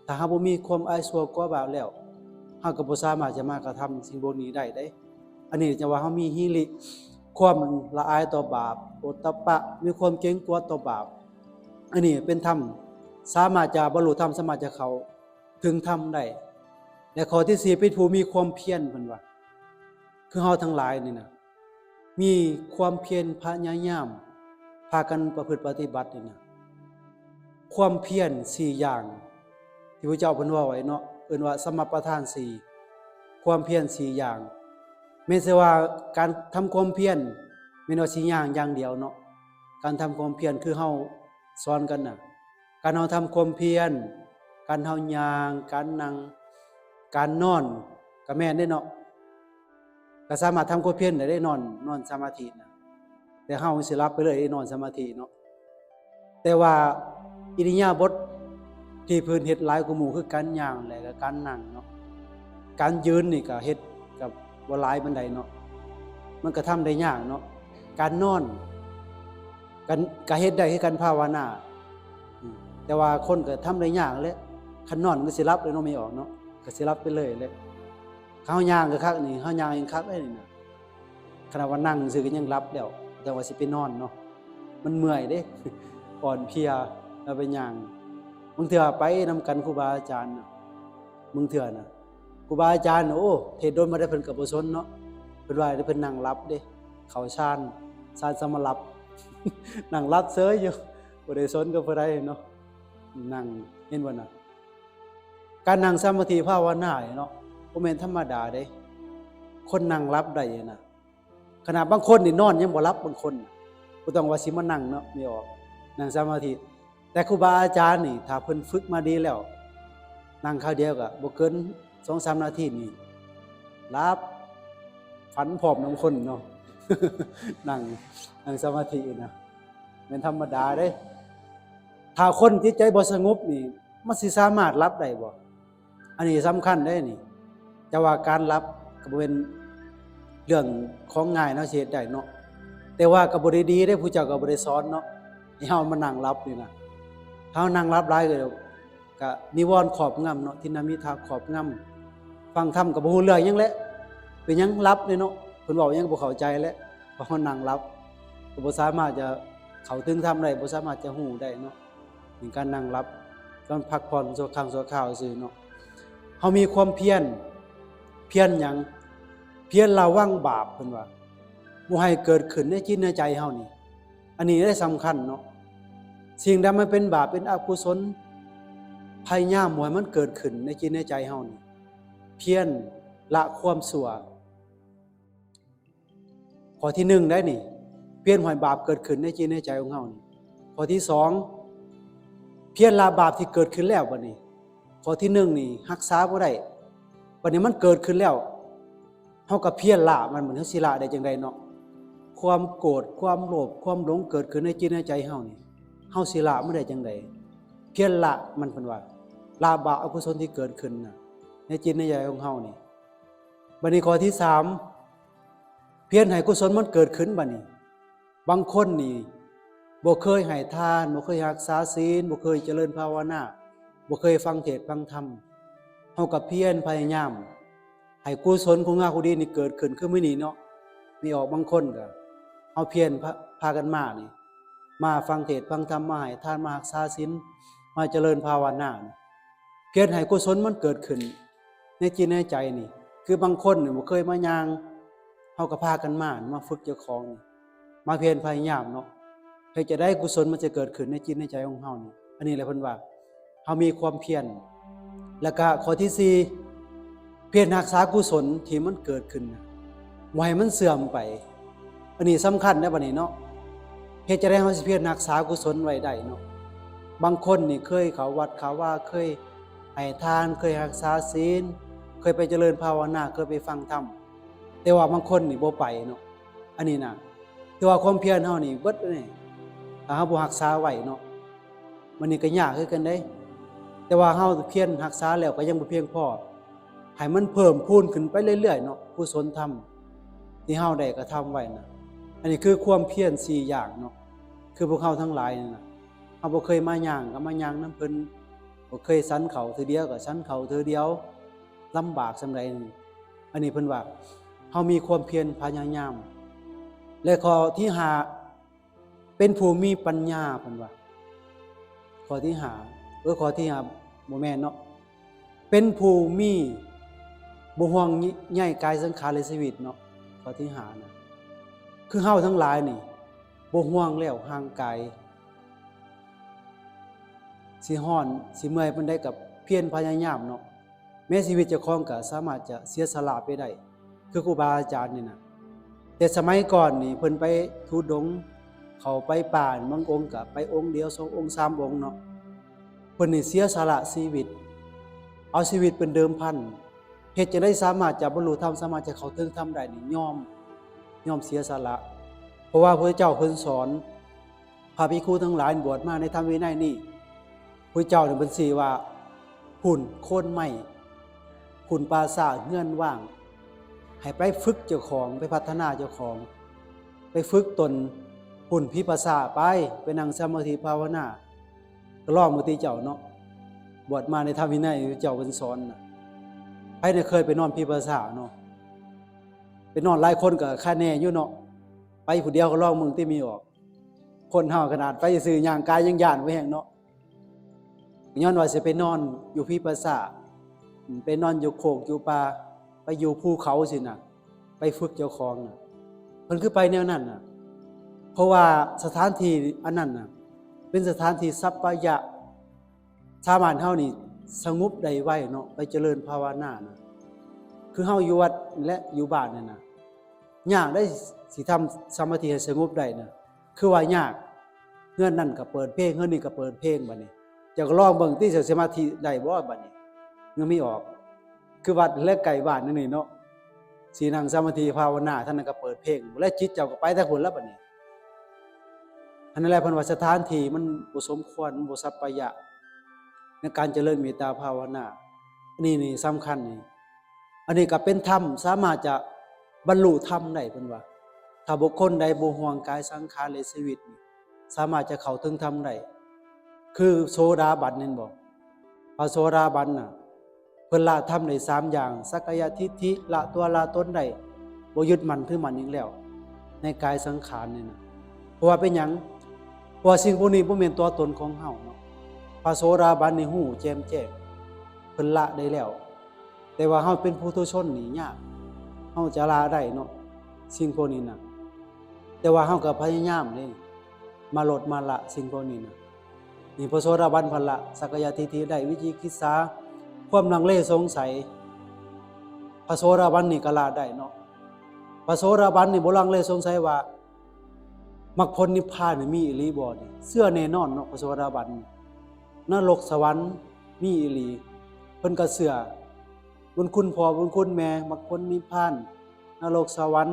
ຖ້າເຮົາບໍ່ມີຄວາມອາຍຊົ່ວກົວບາບແລ້ວ ເຮົາກໍບໍ່ສາມາດຈະມາກະທຳສິ່ງພວກນີ້ໄດ້ເດ້. ອັນນີ້ຈະວ່າເຮົາມີຫິລິ ຄວາມລະອາຍຕໍ່ບາບ ໂອດຕະປະ ມີຄວາມເກງກົວຕໍ່ບາບ. ອັນນີ້ເປັນທຳ ສາມາດຈະບັນລຸທຳ ສາມາດຈະເຂົ້າເຖິງທຳໄດ້. ແລະ ຂໍ້ທີສີ່ ເປັນຜູ້ມີຄວາມພຽນ ເພິ່ນວ່າ ຄືເຮົາທັງຫຼາຍນີ້ນະ ມີຄວາມພຽນພະຍາຍາມ ພາກັນປະພຶດປະຕິບັດນີ້ນະ. ຄວາມພຽນສີ່ຢ່າງ ທີ່ພະເຈົ້າເພິ່ນເວົ້າໄວ້ເນາະ ເອີ້ນວ່າສະມະປະທານສີ່ ຄວາມພຽນສີ່ຢ່າງ. ແມ່ນຊິວ່າການທຳຄວາມພຽນ ແມ່ນວ່າຊິຍ່າງຢ່າງດຽວເນາະ. ການທຳຄວາມພຽນຄືເຮົາສອນກັນນະ ການເຮົາທຳຄວາມພຽນ ການເຮົາຍ່າງ ການນັ່ງ ການນອນ ກະແມ່ນເດ້ເນາະ. ກະສາມາດທຳຄວາມພຽນໄດ້ເດ້ ນອນ ນອນສະມາທິນະ ແຕ່ເຮົາຊິຫຼັບໄປເລີຍເດ້ ນອນສະມາທິເນາະ. ແຕ່ວ່າອິລິຍາບົດທີ່ເພິ່ນເຮັດຫຼາຍກວ່າໝູ່ ຄືການຍ່າງ ແລະ ກະການນັ່ງເນາະ. ການຢືນນີ້ກະເຮັດກະບໍ່ຫຼາຍປານໃດເນາະ ມັນກະທຳໄດ້ຍາກເນາະ. ການນອນ ກະ ກະເຮັດໄດ້ຄືກັນ ພາວະນາ ອືມ ແຕ່ວ່າຄົນກະທຳໄດ້ຍາກແຫຼະ. ຄັນນອນມັນກະຊິຫຼັບເລີຍເນາະ ແມ່ອອກເນາະ ກະຊິຫຼັບໄປເລີຍແຫຼະ. ເຮົາຍ່າງກະຄັກນີ້ ເຮົາຍ່າງຍັງຄັກເລີຍນີ້ນະ. ຂະໜາດວ່ານັ່ງຊື່ກະຍັງຫຼັບແລ້ວ ຈັ່ງວ່າຊິໄປນອນເນາະ ມັນເມື່ອຍເດ້ ອ່ອນເພຍ ແລ້ວໄປຍ່າງ. ບາງເທື່ອໄປນຳກັນຄູບາອາຈານນະ ບາງເທື່ອນະ ຄູບາອາຈານ ໂອ້ ເທດດົນປານໃດເພິ່ນກະບໍ່ສົນເນາະ. ເພິ່ນວ່າເພິ່ນນັ່ງຫຼັບເດ້ ເຂົ້າຊານ ຊານສະມາລັບ ນັ່ງຫຼັບເສີຍຢູ່ ບໍ່ໄດ້ສົນກັບຜູ້ໃດເນາະ. ນັ່ງ ເຫັນບໍ່ນະ ການນັ່ງສະມາທິພາວະນານີ້ເນາະ ບໍ່ແມ່ນທຳມະດາເດ້ ຄົນນັ່ງຫຼັບໄດ້ນະ. ຂະໜາດບາງຄົນນີ້ນອນຍັງບໍ່ຫຼັບ ບາງຄົນ ບໍ່ຕ້ອງວ່າຊິມານັ່ງເນາະ ແມ່ອອກ ນັ່ງສະມາທິ. ແຕ່ຄູບາອາຈານນີ້ ຖ້າເພິ່ນຝຶກມາດີແລ້ວ ນັ່ງຄາວດຽວກະບໍ່ເກີນສອງສາມນາທີນີ້ຫຼັບ ຝັນພ້ອມນຳຄົນເນາະ. ນັ່ງ ນັ່ງສະມາທິນະ ແມ່ນທຳມະດາເດ້. ຖ້າຄົນຈິດໃຈບໍ່ສະຫງົບນີ້ ມັນຊິສາມາດຫຼັບໄດ້ບໍ່? ອັນນີ້ສຳຄັນເດ້ນີ້. ແຕ່ວ່າການຫຼັບກະບໍ່ແມ່ນເລື່ອງຂອງງ່າຍເນາະ ຊິເຮັດໄດ້ເນາະ. ແຕ່ວ່າກໍບໍ່ໄດ້ດີເດ້ ຜູ້ເຈົ້າກໍບໍ່ໄດ້ສອນເນາະ ໃຫ້ເຮົາມານັ່ງຫຼັບນີ້ນະ. ເຮົານັ່ງຫຼັບຫຼາຍກໍ ກໍນິວອນຄອບງຳເນາະ ທິນນະມິທະຄອບງຳ ຟັງທຳກໍບໍ່ຮູ້ເລື່ອງຫຍັງແຫຼະ. ເປັນຫຍັງຫຼັບນີ້ເນາະ ເພິ່ນເວົ້າຫຍັງກໍບໍ່ເຂົ້າໃຈແຫຼະ ເພາະເຮົານັ່ງຫຼັບ ກໍບໍ່ສາມາດຈະເຂົ້າເຖິງທຳໄດ້ ບໍ່ສາມາດຈະຮູ້ໄດ້ເນາະ. ເປັນການນັ່ງຫຼັບ ການພັກຜ່ອນຊົ່ວຄັ້ງຊົ່ວຄາວຊື່ເນາະ. ເຮົາມີຄວາມພຽນ ພຽນຫຍັງ? ພຽນລະວັງບາບ ເພິ່ນວ່າ ບໍ່ໃຫ້ເກີດຂຶ້ນໃນຈິດໃນໃຈເຮົານີ້. ອັນນີ້ແຫຼະສຳຄັນເນາະ ສິ່ງໃດມັນເປັນບາບເປັນອະກຸສົນ ພະຍາຍາມບໍ່ໃຫ້ມັນເກີດຂຶ້ນໃນຈິດໃນໃຈເຮົານີ້ ພຽນລະຄວາມຊົ່ວ. ຂໍ້ທີໜຶ່ງໄດ໋ນີ້ ພຽນບໍ່ໃຫ້ບາບເກີດຂຶ້ນໃນຈິດໃນໃຈຂອງເຮົານີ້. ຂໍ້ທີສອງ ພຽນລະບາບທີ່ເກີດຂຶ້ນແລ້ວ. ບັດນີ້ ຂໍ້ທີໜຶ່ງນີ້ຮັກສາບໍ່ໄດ້ ບັດນີ້ມັນເກີດຂຶ້ນແລ້ວ ເຮົາກໍພຽນລະມັນ ບັດນີ້ເຮົາຊິລະໄດ້ຈັ່ງໃດເນາະ? ຄວາມໂກດ ຄວາມໂລບ ຄວາມຫຼົງເກີດຂຶ້ນໃນຈິດໃນໃຈເຮົານີ້ ເຮົາຊິລະມັນໄດ້ຈັ່ງໃດ? ພຽນລະມັນ ເພິ່ນວ່າ ລະບາບອະກຸສົນທີ່ເກີດຂຶ້ນນະ ໃນຈິດໃນໃຈຂອງເຮົານີ້. ບັດນີ້ຂໍ້ທີສາມ ພຽນໃຫ້ກຸສົນມັນເກີດຂຶ້ນ. ບັດນີ້ ບາງຄົນນີ້ບໍ່ເຄີຍໃຫ້ທານ ບໍ່ເຄີຍຮັກສາສິນ ບໍ່ເຄີຍຈະເລີນພາວະນາ ບໍ່ເຄີຍຟັງເທດຟັງທຳ ເຮົາກໍພຽນພະຍາຍາມໃຫ້ກຸສົນຄຸນງາມຄວາມດີນີ້ເກີດຂຶ້ນ ຄືມື້ນີ້ເນາະ ມີອອກບາງຄົນກໍ ເຮົາພຽນພາ ພາກັນມານີ້ ມາຟັງເທດຟັງທຳ ມາໃຫ້ທານ ມາຮັກສາສິນ ມາຈະເລີນພາວະນານີ້ ພຽນໃຫ້ກຸສົນມັນເກີດຂຶ້ນໃນຈິດໃນໃຈນີ້. ຄືບາງຄົນນີ້ບໍ່ເຄີຍມາຍ່າງ ເຮົາກໍພາກັນມາ ມາຝຶກເຈົ້າຂອງ ມາພຽນພະຍາຍາມເນາະ ເຮັດຈັ່ງໃດກຸສົນມັນຈະເກີດຂຶ້ນໃນຈິດໃນໃຈຂອງເຮົານີ້. ອັນນີ້ແຫຼະເພິ່ນວ່າ ເຮົາມີຄວາມພຽນ. ແລ້ວກະຂໍ້ທີສີ່ ພຽນຮັກສາກຸສົນທີ່ມັນເກີດຂຶ້ນນະ ບໍ່ໃຫ້ມັນເສື່ອມໄປ. ອັນນີ້ສຳຄັນເດ້ບັດນີ້ເນາະ ເຮັດຈັ່ງໃດເຮົາຊິພຽນຮັກສາກຸສົນໄວ້ໄດ້ເນາະ? ບາງຄົນນີ້ເຄີຍເຂົ້າວັດເຂົ້າວາ ເຄີຍໃຫ້ທານ ເຄີຍຮັກສາສິນ ເຄີຍໄປຈະເລີນພາວະນາ ເຄີຍໄປຟັງທຳ ແຕ່ວ່າບາງຄົນນີ້ບໍ່ໄປເນາະ. ອັນນີ້ນະ ຖືວ່າຄວາມພຽນເຮົານີ້ເບິດເລີຍ ຖ້າເຮົາບໍ່ຮັກສາໄວ້ເນາະ. ມັນນີ້ກໍຍາກຄືກັນເດ້ ແຕ່ວ່າເຮົາພຽນຮັກສາແລ້ວກໍຍັງບໍ່ພຽງພໍ ໃຫ້ມັນເພີ່ມພູນຂຶ້ນໄປເລື້ອຍໆເນາະ ກຸສົນທຳທີ່ເຮົາໄດ້ກະທຳໄວ້ນະ. ອັນນີ້ຄືຄວາມພຽນສີ່ຢ່າງເນາະ ຄືພວກເຮົາທັງຫຼາຍນີ້ນະ ເຮົາບໍ່ເຄີຍມາຍ່າງກໍມາຍ່າງນຳເພິ່ນ ບໍ່ເຄີຍສັນເຂົ້າເທື່ອດຽວກໍສັນເຂົ້າເທື່ອດຽວ ລຳບາກສ່ຳໃດນີ້. ອັນນີ້ເພິ່ນວ່າ ເຮົາມີຄວາມພຽນພະຍາຍາມ. ແລະ ຂໍ້ທີຫ້າ ເປັນຜູ້ມີປັນຍາ ເພິ່ນວ່າ. ຂໍ້ທີຫ້າ ເອີ ຂໍ້ທີຫ້າບໍ່ແມ່ນເນາະ ເປັນຜູ້ມີ ບໍ່ຫ່ວງໃຍກາຍສັງຂານ ແລະ ຊີວິດເນາະ. ຂໍ້ທີຫ້ານະ ຄືເຮົາທັງຫຼາຍນີ້ ບໍ່ຫ່ວງແລ້ວຮ່າງກາຍ ຊິຮ້ອນຊິເມື່ອຍປານໃດກໍພຽນພະຍາຍາມເນາະ ແມ້ຊີວິດເຈົ້າຂອງກໍສາມາດຈະເສຍສະຫຼະໄປໄດ້ ຄືຄູບາອາຈານນີ້ນະ. ແຕ່ສະໄໝກ່ອນນີ້ເພິ່ນໄປທຸດົງ ເຂົ້າໄປປ່າ ບາງອົງກໍໄປອົງດຽວ ສອງອົງ ສາມອົງເນາະ ເພິ່ນນີ້ເສຍສະຫຼະຊີວິດ ເອົາຊີວິດເປັນເດີມພັນ ເຮັດຈັ່ງໃດສາມາດຈະບັນລຸທຳ ສາມາດຈະເຂົ້າເຖິງທຳໄດ້ນີ້ ຍອມ ຍອມເສຍສະຫຼະ ເພາະວ່າພະເຈົ້າເພິ່ນສອນ ພະພິກຂຸທັງຫຼາຍບວດມາໃນທຳວິໄນນີ້ ພະເຈົ້ານີ້ເພິ່ນຊີ້ວ່າ ພຸ້ນໂຄນໄມ້ ພຸ້ນປ່າຊ້າເຮືອນວ່າງ ໃຫ້ໄປຝຶກເຈົ້າຂອງ ໄປພັດທະນາເຈົ້າຂອງ ໄປຝຶກຕົນ ພຸ້ນຜີປ່າຊ້າໄປ ໄປນັ່ງສະມາທິພາວະນາ ກໍລອງເບິ່ງຕິເຈົ້າເນາະ. ບວດມາໃນທຳວິໄນພະເຈົ້າເພິ່ນສອນນະ ໃຜແດ່ເຄີຍໄປນອນຜີປ່າຊ້າເນາະ ໄປນອນຫຼາຍຄົນກໍຄາແນ່ຢູ່ເນາະ ໄປຜູ້ດຽວກໍລອງເບິ່ງຕິມີອອກ. ຄົນເຮົາຂະໜາດໄປຊື່ຍ່າງກາຍຍັງຢ້ານບໍ່ແຮງເນາະ ຍ້ອນວ່າຊິໄປນອນຢູ່ຜີປ່າຊ້າ ໄປນອນຢູ່ໂຄກຢູ່ປ່າ ໄປຢູ່ພູເຂົາຊີ້ນະ ໄປຝຶກເຈົ້າຂອງນະ ເພິ່ນຄືໄປແນວນັ້ນນະ ເພາະວ່າສະຖານທີ່ອັນນັ້ນນະ ເປັນສະຖານທີ່ສັບປະຍະ ຊາວບ້ານເຮົານີ້ສະຫງົບໄດ້ໄວເນາະ ໄປຈະເລີນພາວະນານະ ຄືເຮົາຢູ່ວັດແລະຢູ່ບ້ານນີ້ນະ ຍາກໄດ໋ ຊິທຳສະມາທິໃຫ້ສະຫງົບໄດ້ນະ ຄືວ່າຍາກ ເຮືອນນັ້ນກໍເປີດເພງ ເຮືອນນີ້ກໍເປີດເພງ ບັດນີ້ເຈົ້າກໍລອງເບິ່ງຕິ ຊິສະມາທິໄດ້ບໍ່ ບັດນີ້ ຍັງມີອອກ ຄືວັດແລະໃກ້ບ້ານນີ້ເນາະ ຊິນັ່ງສະມາທິພາວະນາ ທາງນັ້ນກໍເປີດເພງ ແລະ ຈິດເຈົ້າກໍໄປທາງພຸ້ນລະ ບັດນີ້. ອັນນັ້ນແຫຼະ ເພິ່ນວ່າສະຖານທີ່ມັນບໍ່ສົມຄວນ ມັນບໍ່ສັບປະຍະໃນການຈະເລີນເມດຕາພາວະນາ ອັນນີ້ນີ້ສຳຄັນນີ້ ອັນນີ້ກໍເປັນທຳ ສາມາດຈະບັນລຸທຳໄດ້ ເພິ່ນວ່າ ຖ້າບຸກຄົນໃດບໍ່ຫ່ວງກາຍສັງຂານ ແລະ ຊີວິດນີ້ ສາມາດຈະເຂົ້າເຖິງທຳໄດ້ ຄືໂສດາບັນ ເຫັນບໍ່? ພະໂສດາບັນນະ ເພິ່ນລະທຳໄດ້ສາມຢ່າງ ສັກກາຍະທິດຖິ ລະຕົວລະຕົນໄດ້ ບໍ່ຍຶດໝັ້ນຖືໝັ້ນອີກແລ້ວ ໃນກາຍສັງຂານນີ້ນະ. ເພາະວ່າເປັນຫຍັງ? ເພາະວ່າສິ່ງພວກນີ້ບໍ່ແມ່ນຕົວຕົນຂອງເຮົາເນາະ. ພະໂສດາບັນນີ້ຮູ້ແຈ່ມແຈ້ງ ເພິ່ນລະໄດ້ແລ້ວ. ແຕ່ວ່າເຮົາເປັນປຸຖຸຊົນນີ້ຍາກ ເຮົາຈະລະໄດ້ເນາະ ສິ່ງພວກນີ້ນະ. ແຕ່ວ່າເຮົາກໍພະຍາຍາມເດ້ ມາລົດມາລະສິ່ງພວກນີ້ນະ. ນີ້ພະໂສດາບັນເພິ່ນລະສັກກາຍະທິດຖິໄດ້ ວິຈິກິດສາ ຄວາມລັງເລສົງໄສ ພະໂສດາບັນນີ້ກໍລະໄດ້ເນາະ. ພະໂສດາບັນນີ້ບໍ່ລັງເລສົງໄສວ່າ ມັກຜົນນິບພານນີ້ມີອີ່ຫຼີບໍ່ນີ້ ເຊື່ອແນ່ນອນເນາະ. ພະໂສດາບັນ ນະລົກສະຫວັນມີອີ່ຫຼີ ເພິ່ນກໍເຊື່ອ ບຸນຄຸນພໍ່ບຸນຄຸນແມ່ ມັກຜົນນິບພານ ນະລົກສະຫວັນ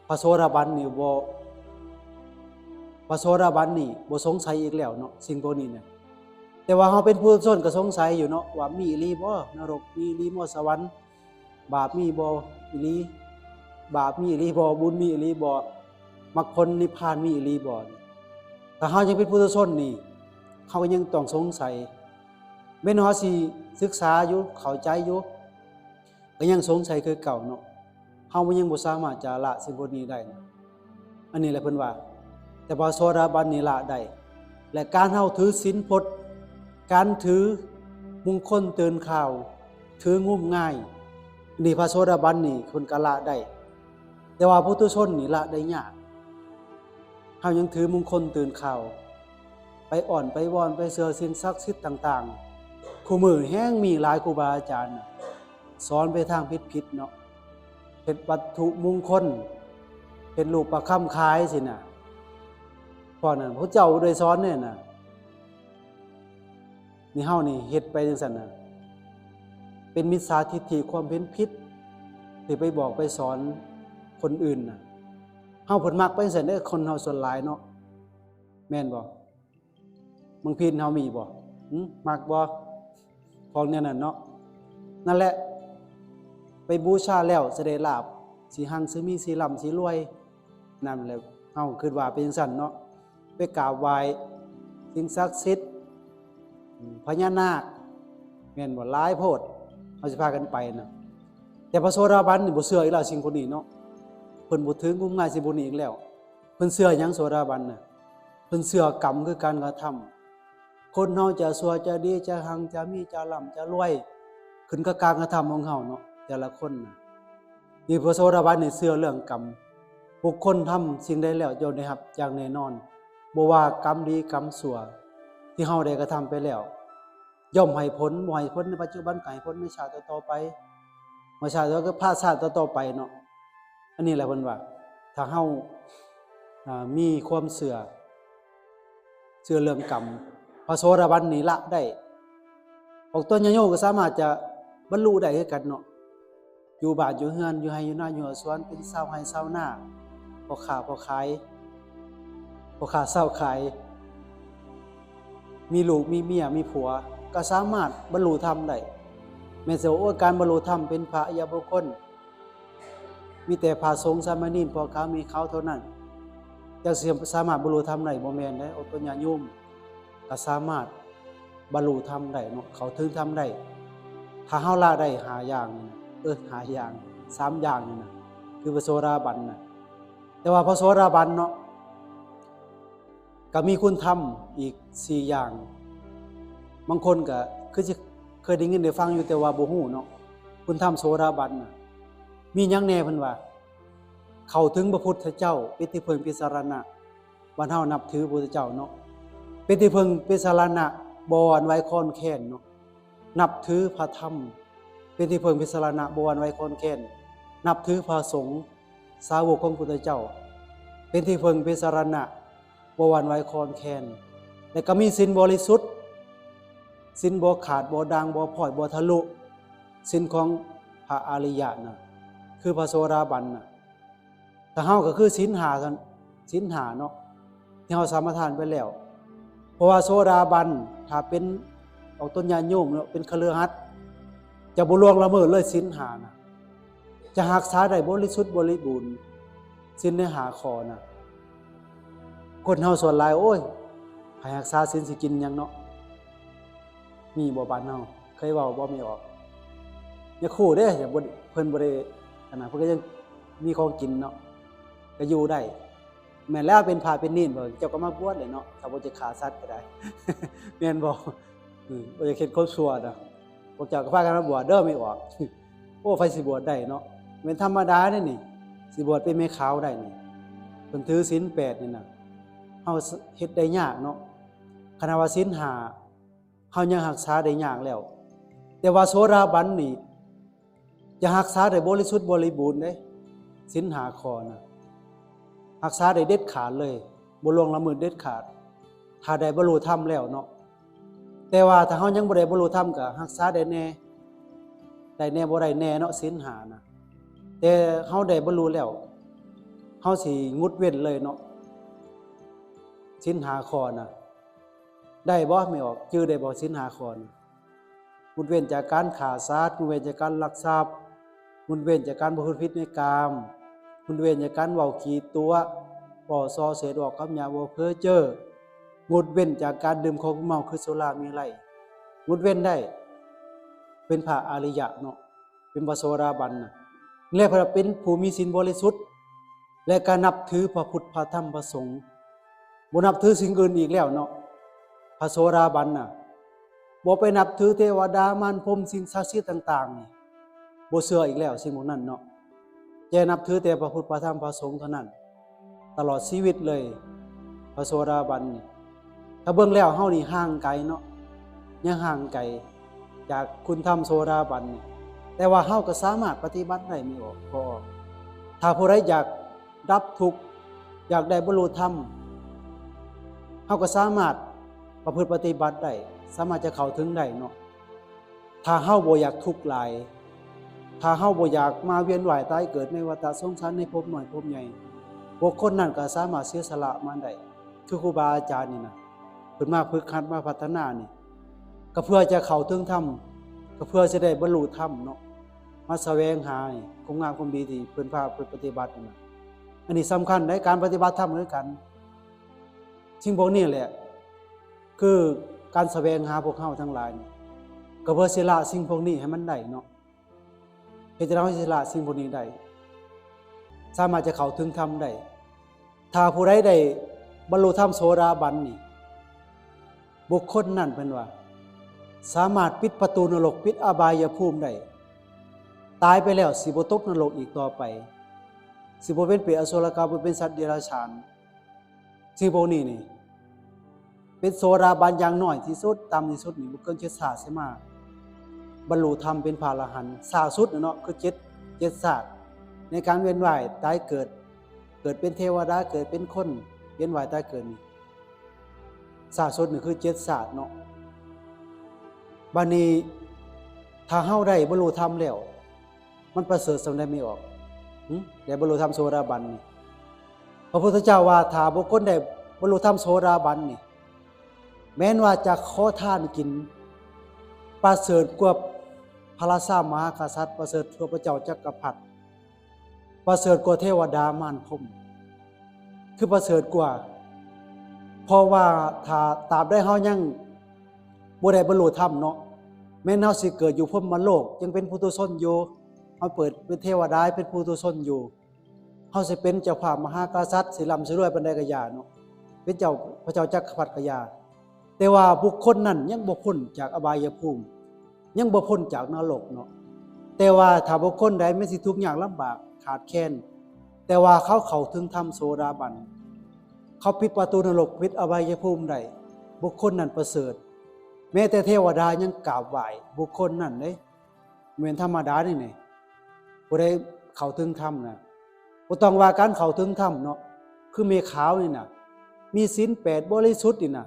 ພະໂສດາບັນນີ້ບໍ່ ພະໂສດາບັນນີ້ບໍ່ສົງໄສອີກແລ້ວເນາະ ສິ່ງພວກນີ້ນະ. ແຕ່ວ່າເຮົາເປັນປຸຖຸຊົນກໍສົງໄສຢູ່ເນາະ ວ່າມີອີ່ຫຼີບໍ່ ນະລົກມີອີ່ຫຼີບໍ່ ສະຫວັນ ບາບມີບໍ່ອີ່ຫຼີ ບາບມີອີ່ຫຼີບໍ່ ບຸນມີອີ່ຫຼີບໍ່ ມັກຜົນນິບພານມີອີ່ຫຼີບໍ່. ຖ້າເຮົາຍັງເປັນປຸຖຸຊົນນີ້ ເຮົາກໍຍັງຕ້ອງສົງໄສ ແມ່ນເຮົາຊິສຶກສາຢູ່ ເຂົ້າໃຈຢູ່ ກໍຍັງສົງໄສຄືເກົ່າເນາະ. ເຮົາຍັງບໍ່ສາມາດຈະລະສິ່ງພວກນີ້ໄດ້ນະ. ອັນນີ້ແຫຼະເພິ່ນວ່າ ແຕ່ພະໂສດາບັນນີ້ລະໄດ້ ແລະ ການເຮົາຖືສິນພົດ ການຖືມຸງຄົນຕື່ນຂາວ ຖືງຸມງາຍ ນີ້ພະໂສດາບັນນີ້ເພິ່ນກໍລະໄດ້. ແຕ່ວ່າປຸຖຸຊົນນີ້ລະໄດ້ຍາກ ເຮົາຍັງຖືມຸງຄົນຕື່ນຂາວ ໄປອ້ອນໄປວອນ ໄປເຊື່ອສິ່ງສັກສິດຕ່າງໆ. ຄູ່ມື້ແຮງມີຫຼາຍຄູບາອາຈານນະ ສອນໄປທາງຜິດໆເນາະ ເຮັດວັດຖຸມຸງຄົນ ເຮັດຮູບປະຄຳຂາຍຊີ້ນະ. ເພາະນັ້ນພະເຈົ້າບໍ່ໄດ້ສອນເດ້ນະ. ນີ້ເຮົານີ້ເຮັດໄປຈັ່ງຊັ້ນນະ ເປັນມິດສາທິດຖິ ຄວາມເຫັນຜິດ ທີ່ໄປບອກໄປສອນຄົນອື່ນນະ. ເຮົາເພິ່ນມັກໄປຈັ່ງຊັ້ນເດ້ ຄົນເຮົາສ່ວນຫຼາຍເນາະ ແມ່ນບໍ່? ເມືອງພີນເຮົາມີບໍ່? ຫຶ ມັກບໍ່? ຂອງແນວນັ້ນເນາະ. ນັ້ນແຫຼະ ໄປບູຊາແລ້ວຊິໄດ້ລາບ ຊິຮັ່ງ ຊິມີ ຊິລ່ຳ ຊິລວຍ ນັ້ນແຫຼະ ເຮົາຄິດວ່າເປັນຈັ່ງຊັ້ນເນາະ. ໄປກາບໄຫວ້ສິ່ງສັກສິດ ພະຍານາກ ແມ່ນບໍ່? ຫຼາຍໂພດ ເຮົາຊິພາກັນໄປນະ. ແຕ່ພະໂສດາບັນນີ້ບໍ່ເຊື່ອອີກແລ້ວສິ່ງພວກນີ້ເນາະ ເພິ່ນບໍ່ຖືງຸມງາຍສິ່ງພວກນີ້ອີກແລ້ວ. ເພິ່ນເຊື່ອຫຍັງໂສດາບັນນະ? ເພິ່ນເຊື່ອກຳ ຄືການກະທຳ. ຄົນເຮົາຈະຊົ່ວຈະດີ ຈະຮັ່ງຈະມີ ຈະລ່ຳຈະລວຍ ຂຶ້ນກັບການກະທຳຂອງເຮົາເນາະ ແຕ່ລະຄົນນະ. ນີ້ພະໂສດາບັນນີ້ເຊື່ອເລື່ອງກຳ. ບຸກຄົນທຳສິ່ງໃດແລ້ວ ຍ່ອມໄດ້ຮັບຢ່າງແນ່ນອນ ບໍ່ວ່າກຳດີກຳຊົ່ວ ທີ່ເຮົາໄດ້ກະທຳໄປແລ້ວ ຍ່ອມໃຫ້ຜົນ ບໍ່ໃຫ້ຜົນໃນປັດຈຸບັນ ກໍໃຫ້ຜົນໃນຊາດຕໍ່ໆໄປ ໃນຊາດຕໍ່ ກໍພະຊາດຕໍ່ໆໄປເນາະ. ອັນນີ້ແຫຼະເພິ່ນວ່າ ຖ້າເຮົາ ອ່າ ມີຄວາມເຊື່ອ ເຊື່ອເລື່ອງກຳ ພະໂສດາບັນນີ້ລະໄດ້. ພວກຕົນຍາດໂຍມກໍສາມາດຈະບັນລຸໄດ້ຄືກັນເນາະ ຢູ່ບ້ານຢູ່ເຮືອນ ຢູ່ໄຮ່ຢູ່ນາ ຢູ່ສວນ ເປັນຊາວໄຮ່ຊາວນາ ພໍ່ຄ້າພໍ່ຂາຍ ພໍ່ຄ້າຊາວຂາຍ ມີລູກມີເມຍມີຜົວ ກໍສາມາດບັນລຸທຳໄດ້. ແມ່ນຊິວ່າ ໂອ້ຍ ການບັນລຸທຳເປັນພະອະລິຍະບຸກຄົນ ມີແຕ່ພະສົງສາມະເນນ ພວກຂາວແມ່ຂາວເທົ່ານັ້ນ ຈັ່ງຊິສາມາດບັນລຸທຳໄດ້ ບໍ່ແມ່ນເດ້. ອອກຕົນຍາດໂຍມກໍສາມາດບັນລຸທຳໄດ້ເນາະ ເຂົ້າເຖິງທຳໄດ້ ຖ້າເຮົາລະໄດ້ຫ້າຢ່າງນີ້ນະ ເອີ ຫ້າຢ່າງ ສາມຢ່າງນີ້ນະ ຄືພະໂສດາບັນນະ. ແຕ່ວ່າພະໂສດາບັນເນາະ ກໍມີຄຸນທຳອີກສີ່ຢ່າງ ບາງຄົນກໍຄືຊິເຄີຍໄດ້ຍິນໄດ້ຟັງຢູ່ ແຕ່ວ່າບໍ່ຮູ້ເນາະ ຄຸນທຳໂສດາບັນນະ ມີຫຍັງແດ່? ເພິ່ນວ່າ ເຂົ້າເຖິງພະພຸດທະເຈົ້າ ເປັນທີ່ເພິ່ງເປັນສະລະນະ. ບ້ານເຮົານັບຖືພະພຸດທະເຈົ້າເນາະ ເປັນທີ່ເພິ່ງເປັນສະລະນະ ບໍ່ຫວັ່ນໄຫວຄອນແຄນເນາະ. ນັບຖືພະທຳ ເປັນທີ່ເພິ່ງເປັນສະລະນະ ບໍ່ຫວັ່ນໄຫວຄອນແຄນ. ນັບຖືພະສົງ ສາວົກຂອງພຸດທະເຈົ້າ ເປັນທີ່ເພິ່ງເປັນສະລະນະ ບໍ່ຫວັ່ນໄຫວຄອນແຄນ. ແລະກໍມີສິນບໍລິສຸດ ສິນບໍ່ຂາດ ບໍ່ດ່າງ ບໍ່ພ້ອຍ ບໍ່ທະລຸ ສິນຂອງພະອະລິຍະນະ ຄືພະໂສດາບັນນະ. ຖ້າເຮົາກໍຄືສິນຫ້າຊັ້ນ ສິນຫ້າເນາະ ທີ່ເຮົາສະມາທານໄປແລ້ວ. ເພາະວ່າໂສດາບັນ ຖ້າເປັນອອກຕົນຍາດໂຍມເນາະ ເປັນຄະລືຫັດ ຈະບໍ່ລ່ວງລະເມີດເລີຍສິນຫ້ານະ ຈະຮັກສາໄດ້ບໍລິສຸດບໍລິບູນ. ສິນໃນຫ້າຂໍ້ນະ ຄົນເຮົາສ່ວນຫຼາຍ ໂອ້ຍ ໃຜຮັກສາສິນຊິກິນຫຍັງເນາະ? ມີບໍ່ບ້ານເຮົາ? ເຄີຍເວົ້າບໍ່ແມ່ອອກ? ຍາຄູເດ້ ເພິ່ນບໍ່ໄດ້ ອັນນັ້ນ ເພິ່ນກໍຍັງມີຂອງກິນເນາະ ກໍຢູ່ໄດ້. ແມ່ນແລ້ວ ເປັນພະເປັນເນນ ເຂົາເຈົ້າກໍມາບວດແຫຼະເນາະ ຖ້າບໍ່ຈະຂ້າສັດກໍໄດ້ ແມ່ນບໍ່? ອືມ ບໍ່ຢາກເຮັດຄວາມຊົ່ວນະ ພວກເຈົ້າກໍພາກັນມາບວດເດີ ແມ່ອອກ. ໂອ້ ໃຜຊິບວດໄດ້ເນາະ ແມ່ນທຳມະດາເດ້ນີ້ ຊິບວດເປັນແມ່ຂາວໄດ້ນີ້ ເພິ່ນຖືສິນແປດນີ້ນະ ເຮົາເຮັດໄດ້ຍາກເນາະ. ຂະໜາດວ່າສິນຫ້າ ເຮົາຍັງຮັກສາໄດ້ຍາກແລ້ວ ແຕ່ວ່າໂສດາບັນນີ້ ຈະຮັກສາໄດ້ບໍລິສຸດບໍລິບູນເດ້ ສິນຫ້າຂໍ້ນະ ຮັກສາໄດ້ເດັດຂາດເລີຍ ບໍ່ລ່ວງລະເມີດເດັດຂາດ ຖ້າໄດ້ບັນລຸທຳແລ້ວເນາະ. ແຕ່ວ່າຖ້າເຮົາຍັງບໍ່ໄດ້ບັນລຸທຳ ກໍຮັກສາໄດ້ແດ່ ໄດ້ແດ່ບໍ່ໄດ້ແດ່ເນາະ ສິນຫ້ານະ. ແຕ່ເຮົາໄດ້ບັນລຸແລ້ວ ເຮົາຊິງົດເວັ້ນເລີຍເນາະ ສິນຫ້າຂໍ້ນະ. ໄດ້ບໍ່ແມ່ອອກ? ຈື່ໄດ້ບໍ່ ສິນຫ້າຂໍ້ນະ? ງົດເວັ້ນຈາກການຂ້າສັດ, ງົດເວັ້ນຈາກການລັກຊັບ, ງົດເວັ້ນຈາກການປະພຶດຜິດໃນກາມ, ງົດເວັ້ນຈາກການເວົ້າຂີ້ຕົວະ, ເວົ້າສໍ້ເສດ, ເວົ້າຄຳຫຍາບ, ເວົ້າເພີ້ເຈີ, ງົດເວັ້ນຈາກການດື່ມຂອງມຶນເມົາ ຄືສຸລາເມໄລ, ງົດເວັ້ນໄດ້, ເປັນພະອະລິຍະເນາະ, ເປັນພະໂສດາບັນນະ, ແລະ ເປັນຜູ້ມີສິນບໍລິສຸດ ແລະ ກໍນັບຖືພະພຸດ ພະທຳ ພະສົງ, ບໍ່ນັບຖືສິ່ງອື່ນອີກແລ້ວເນາະ. ພະໂສດາບັນນະ ບໍ່ໄປນັບຖືເທວະດາ ມານພົມ ສິ່ງສັກສິດຕ່າງໆນີ້ ບໍ່ເຊື່ອອີກແລ້ວສິ່ງພວກນັ້ນເນາະ, ແຕ່ນັບຖືແຕ່ພະພຸດ ພະທຳ ພະສົງເທົ່ານັ້ນ ຕະຫຼອດຊີວິດເລີຍ. ພະໂສດາບັນນີ້ ຖ້າເບິ່ງແລ້ວເຮົານີ້ຫ່າງໄກເນາະ, ຍັງຫ່າງໄກຈາກຄຸນທຳໂສດາບັນນີ້, ແຕ່ວ່າເຮົາກໍສາມາດປະຕິບັດໄດ້ ມີອອກ ພໍອອກ. ຖ້າຜູ້ໃດຢາກດັບທຸກ, ຢາກໄດ້ບັນລຸທຳ, ເຮົາກໍສາມາດປະພຶດປະຕິບັດໄດ້, ສາມາດຈະເຂົ້າເຖິງໄດ້ເນາະ. ຖ້າເຮົາບໍ່ຢາກທຸກຫຼາຍ, ຖ້າເຮົາບໍ່ຢາກມາວຽນວ່າຍຕາຍເກີດໃນວັດຕະສົງສານ ໃນພົບນ້ອຍພົບໃຫຍ່, ບຸກຄົນນັ້ນກໍສາມາດເສຍສະຫຼະມາໄດ້. ຄືຄູບາອາຈານນີ້ນະ ເພິ່ນມາຝຶກຫັດ ມາພັດທະນານີ້ ກໍເພື່ອຈະເຂົ້າເຖິງທຳ, ກໍເພື່ອຊິໄດ້ບັນລຸທຳເນາະ, ມາສະແຫວງຫານີ້ ຄວາມງາມຄວາມດີທີ່ເພິ່ນພາເພິ່ນປະຕິບັດນີ້ນະ. ອັນນີ້ສຳຄັນໃດ໋, ການປະຕິບັດທຳຄືກັນ. ສິ່ງພວກນີ້ແຫຼະ ຄືການສະແຫວງຫາພວກເຮົາທັງຫຼາຍນີ້ ກໍເພື່ອຊິລະສິ່ງພວກນີ້ໃຫ້ມັນໄດ້ເນາະ. ເຮັດຈັ່ງໃດເຮົາຊິລະສິ່ງພວກນີ້ໄດ້? ສາມາດຈະເຂົ້າເຖິງທຳໄດ້. ຖ້າຜູ້ໃດໄດ້ບັນລຸທຳໂສດາບັນນີ້, ບຸກຄົນນັ້ນເພິ່ນວ່າ ສາມາດປິດປະຕູນະລົກ, ປິດອະບາຍຍະພູມໄດ້. ຕາຍໄປແລ້ວຊິບໍ່ຕົກນະລົກອີກຕໍ່ໄປ, ຊິບໍ່ເປັນເປດອະສຸລະກາຍ, ບໍ່ເປັນສັດເດຍລະສານ. ສິ່ງພວກນີ້ນີ້ ເປັນໂສດາບັນຢ່າງໜ້ອຍທີ່ສຸດ, ຕ່ຳທີ່ສຸດນີ້ບໍ່ເກີນເຈັດຊາດ ຊິມາບັນລຸທຳເປັນພະອະລະຫັນ. ຊ້າສຸດເນາະ ຄືເຈັດ, ເຈັດຊາດ ໃນການວຽນວ່າຍຕາຍເກີດ, ເກີດເປັນເທວະດາ, ເກີດເປັນຄົນ, ວຽນວ່າຍຕາຍເກີດນີ້ ຊ້າສຸດນີ້ຄືເຈັດຊາດເນາະ. ບາດນີ້ ຖ້າເຮົາໄດ້ບັນລຸທຳແລ້ວ ມັນປະເສີດສ່ຳໃດ ມີອອກ? ຫຶ? ໄດ້ບັນລຸທຳໂສດາບັນນີ້ ພະພຸດທະເຈົ້າວ່າ ຖ້າບຸກຄົນໄດ້ບັນລຸທຳໂສດາບັນນີ້ ແມ່ນວ່າຈະຂໍທານກິນ ປະເສີດກວ່າພະລາຊາມະຫາກະສັດ, ປະເສີດກວ່າພະເຈົ້າຈັກກະພັດ, ປະເສີດກວ່າເທວະດາມານພົມ, ຄືປະເສີດກວ່າ. ເພາະວ່າຖ້າຕາບໃດເຮົາຍັງບໍ່ໄດ້ບັນລຸທຳເນາະ, ແມ່ນເຮົາຊິເກີດຢູ່ພົມມະໂລກ ຍັງເປັນປຸຖຸຊົນຢູ່, ເຮົາເກີດເປັນເທວະດາ ເປັນປຸຖຸຊົນຢູ່, ເຮົາຊິເປັນເຈົ້າພາບມະຫາກະສັດ, ຊິລ່ຳຊິລວຍປານໃດກໍຢ່າເນາະ, ເປັນເຈົ້າ, ພະເຈົ້າຈັກກະພັດກໍຢ່າ, ແຕ່ວ່າບຸກຄົນນັ້ນຍັງບໍ່ພົ້ນຈາກອະບາຍຍະພູມ, ຍັງບໍ່ພົ້ນຈາກນະລົກເນາະ. ແຕ່ວ່າຖ້າບຸກຄົນໃດແມ່ນຊິທຸກຍາກລຳບາກຂາດແຄນ, ແຕ່ວ່າເຂົາເຂົ້າເຖິງທຳໂສດາບັນ, ເຂົາປິດປະຕູນະລົກ, ປິດອະບາຍຍະພູມໄດ້, ບຸກຄົນນັ້ນປະເສີດ. ແມ້ແຕ່ເທວະດາຍັງກາບໄຫວ້ບຸກຄົນນັ້ນເດ້. ແມ່ນທຳມະດານີ້ນີ້ ຜູ້ໃດເຂົ້າເຖິງທຳນະ, ບໍ່ຕ້ອງວ່າການເຂົ້າເຖິງທຳເນາະ, ຄືແມ່ຂາວນີ້ນະ ມີສິນແປດບໍລິສຸດນີ້ນະ,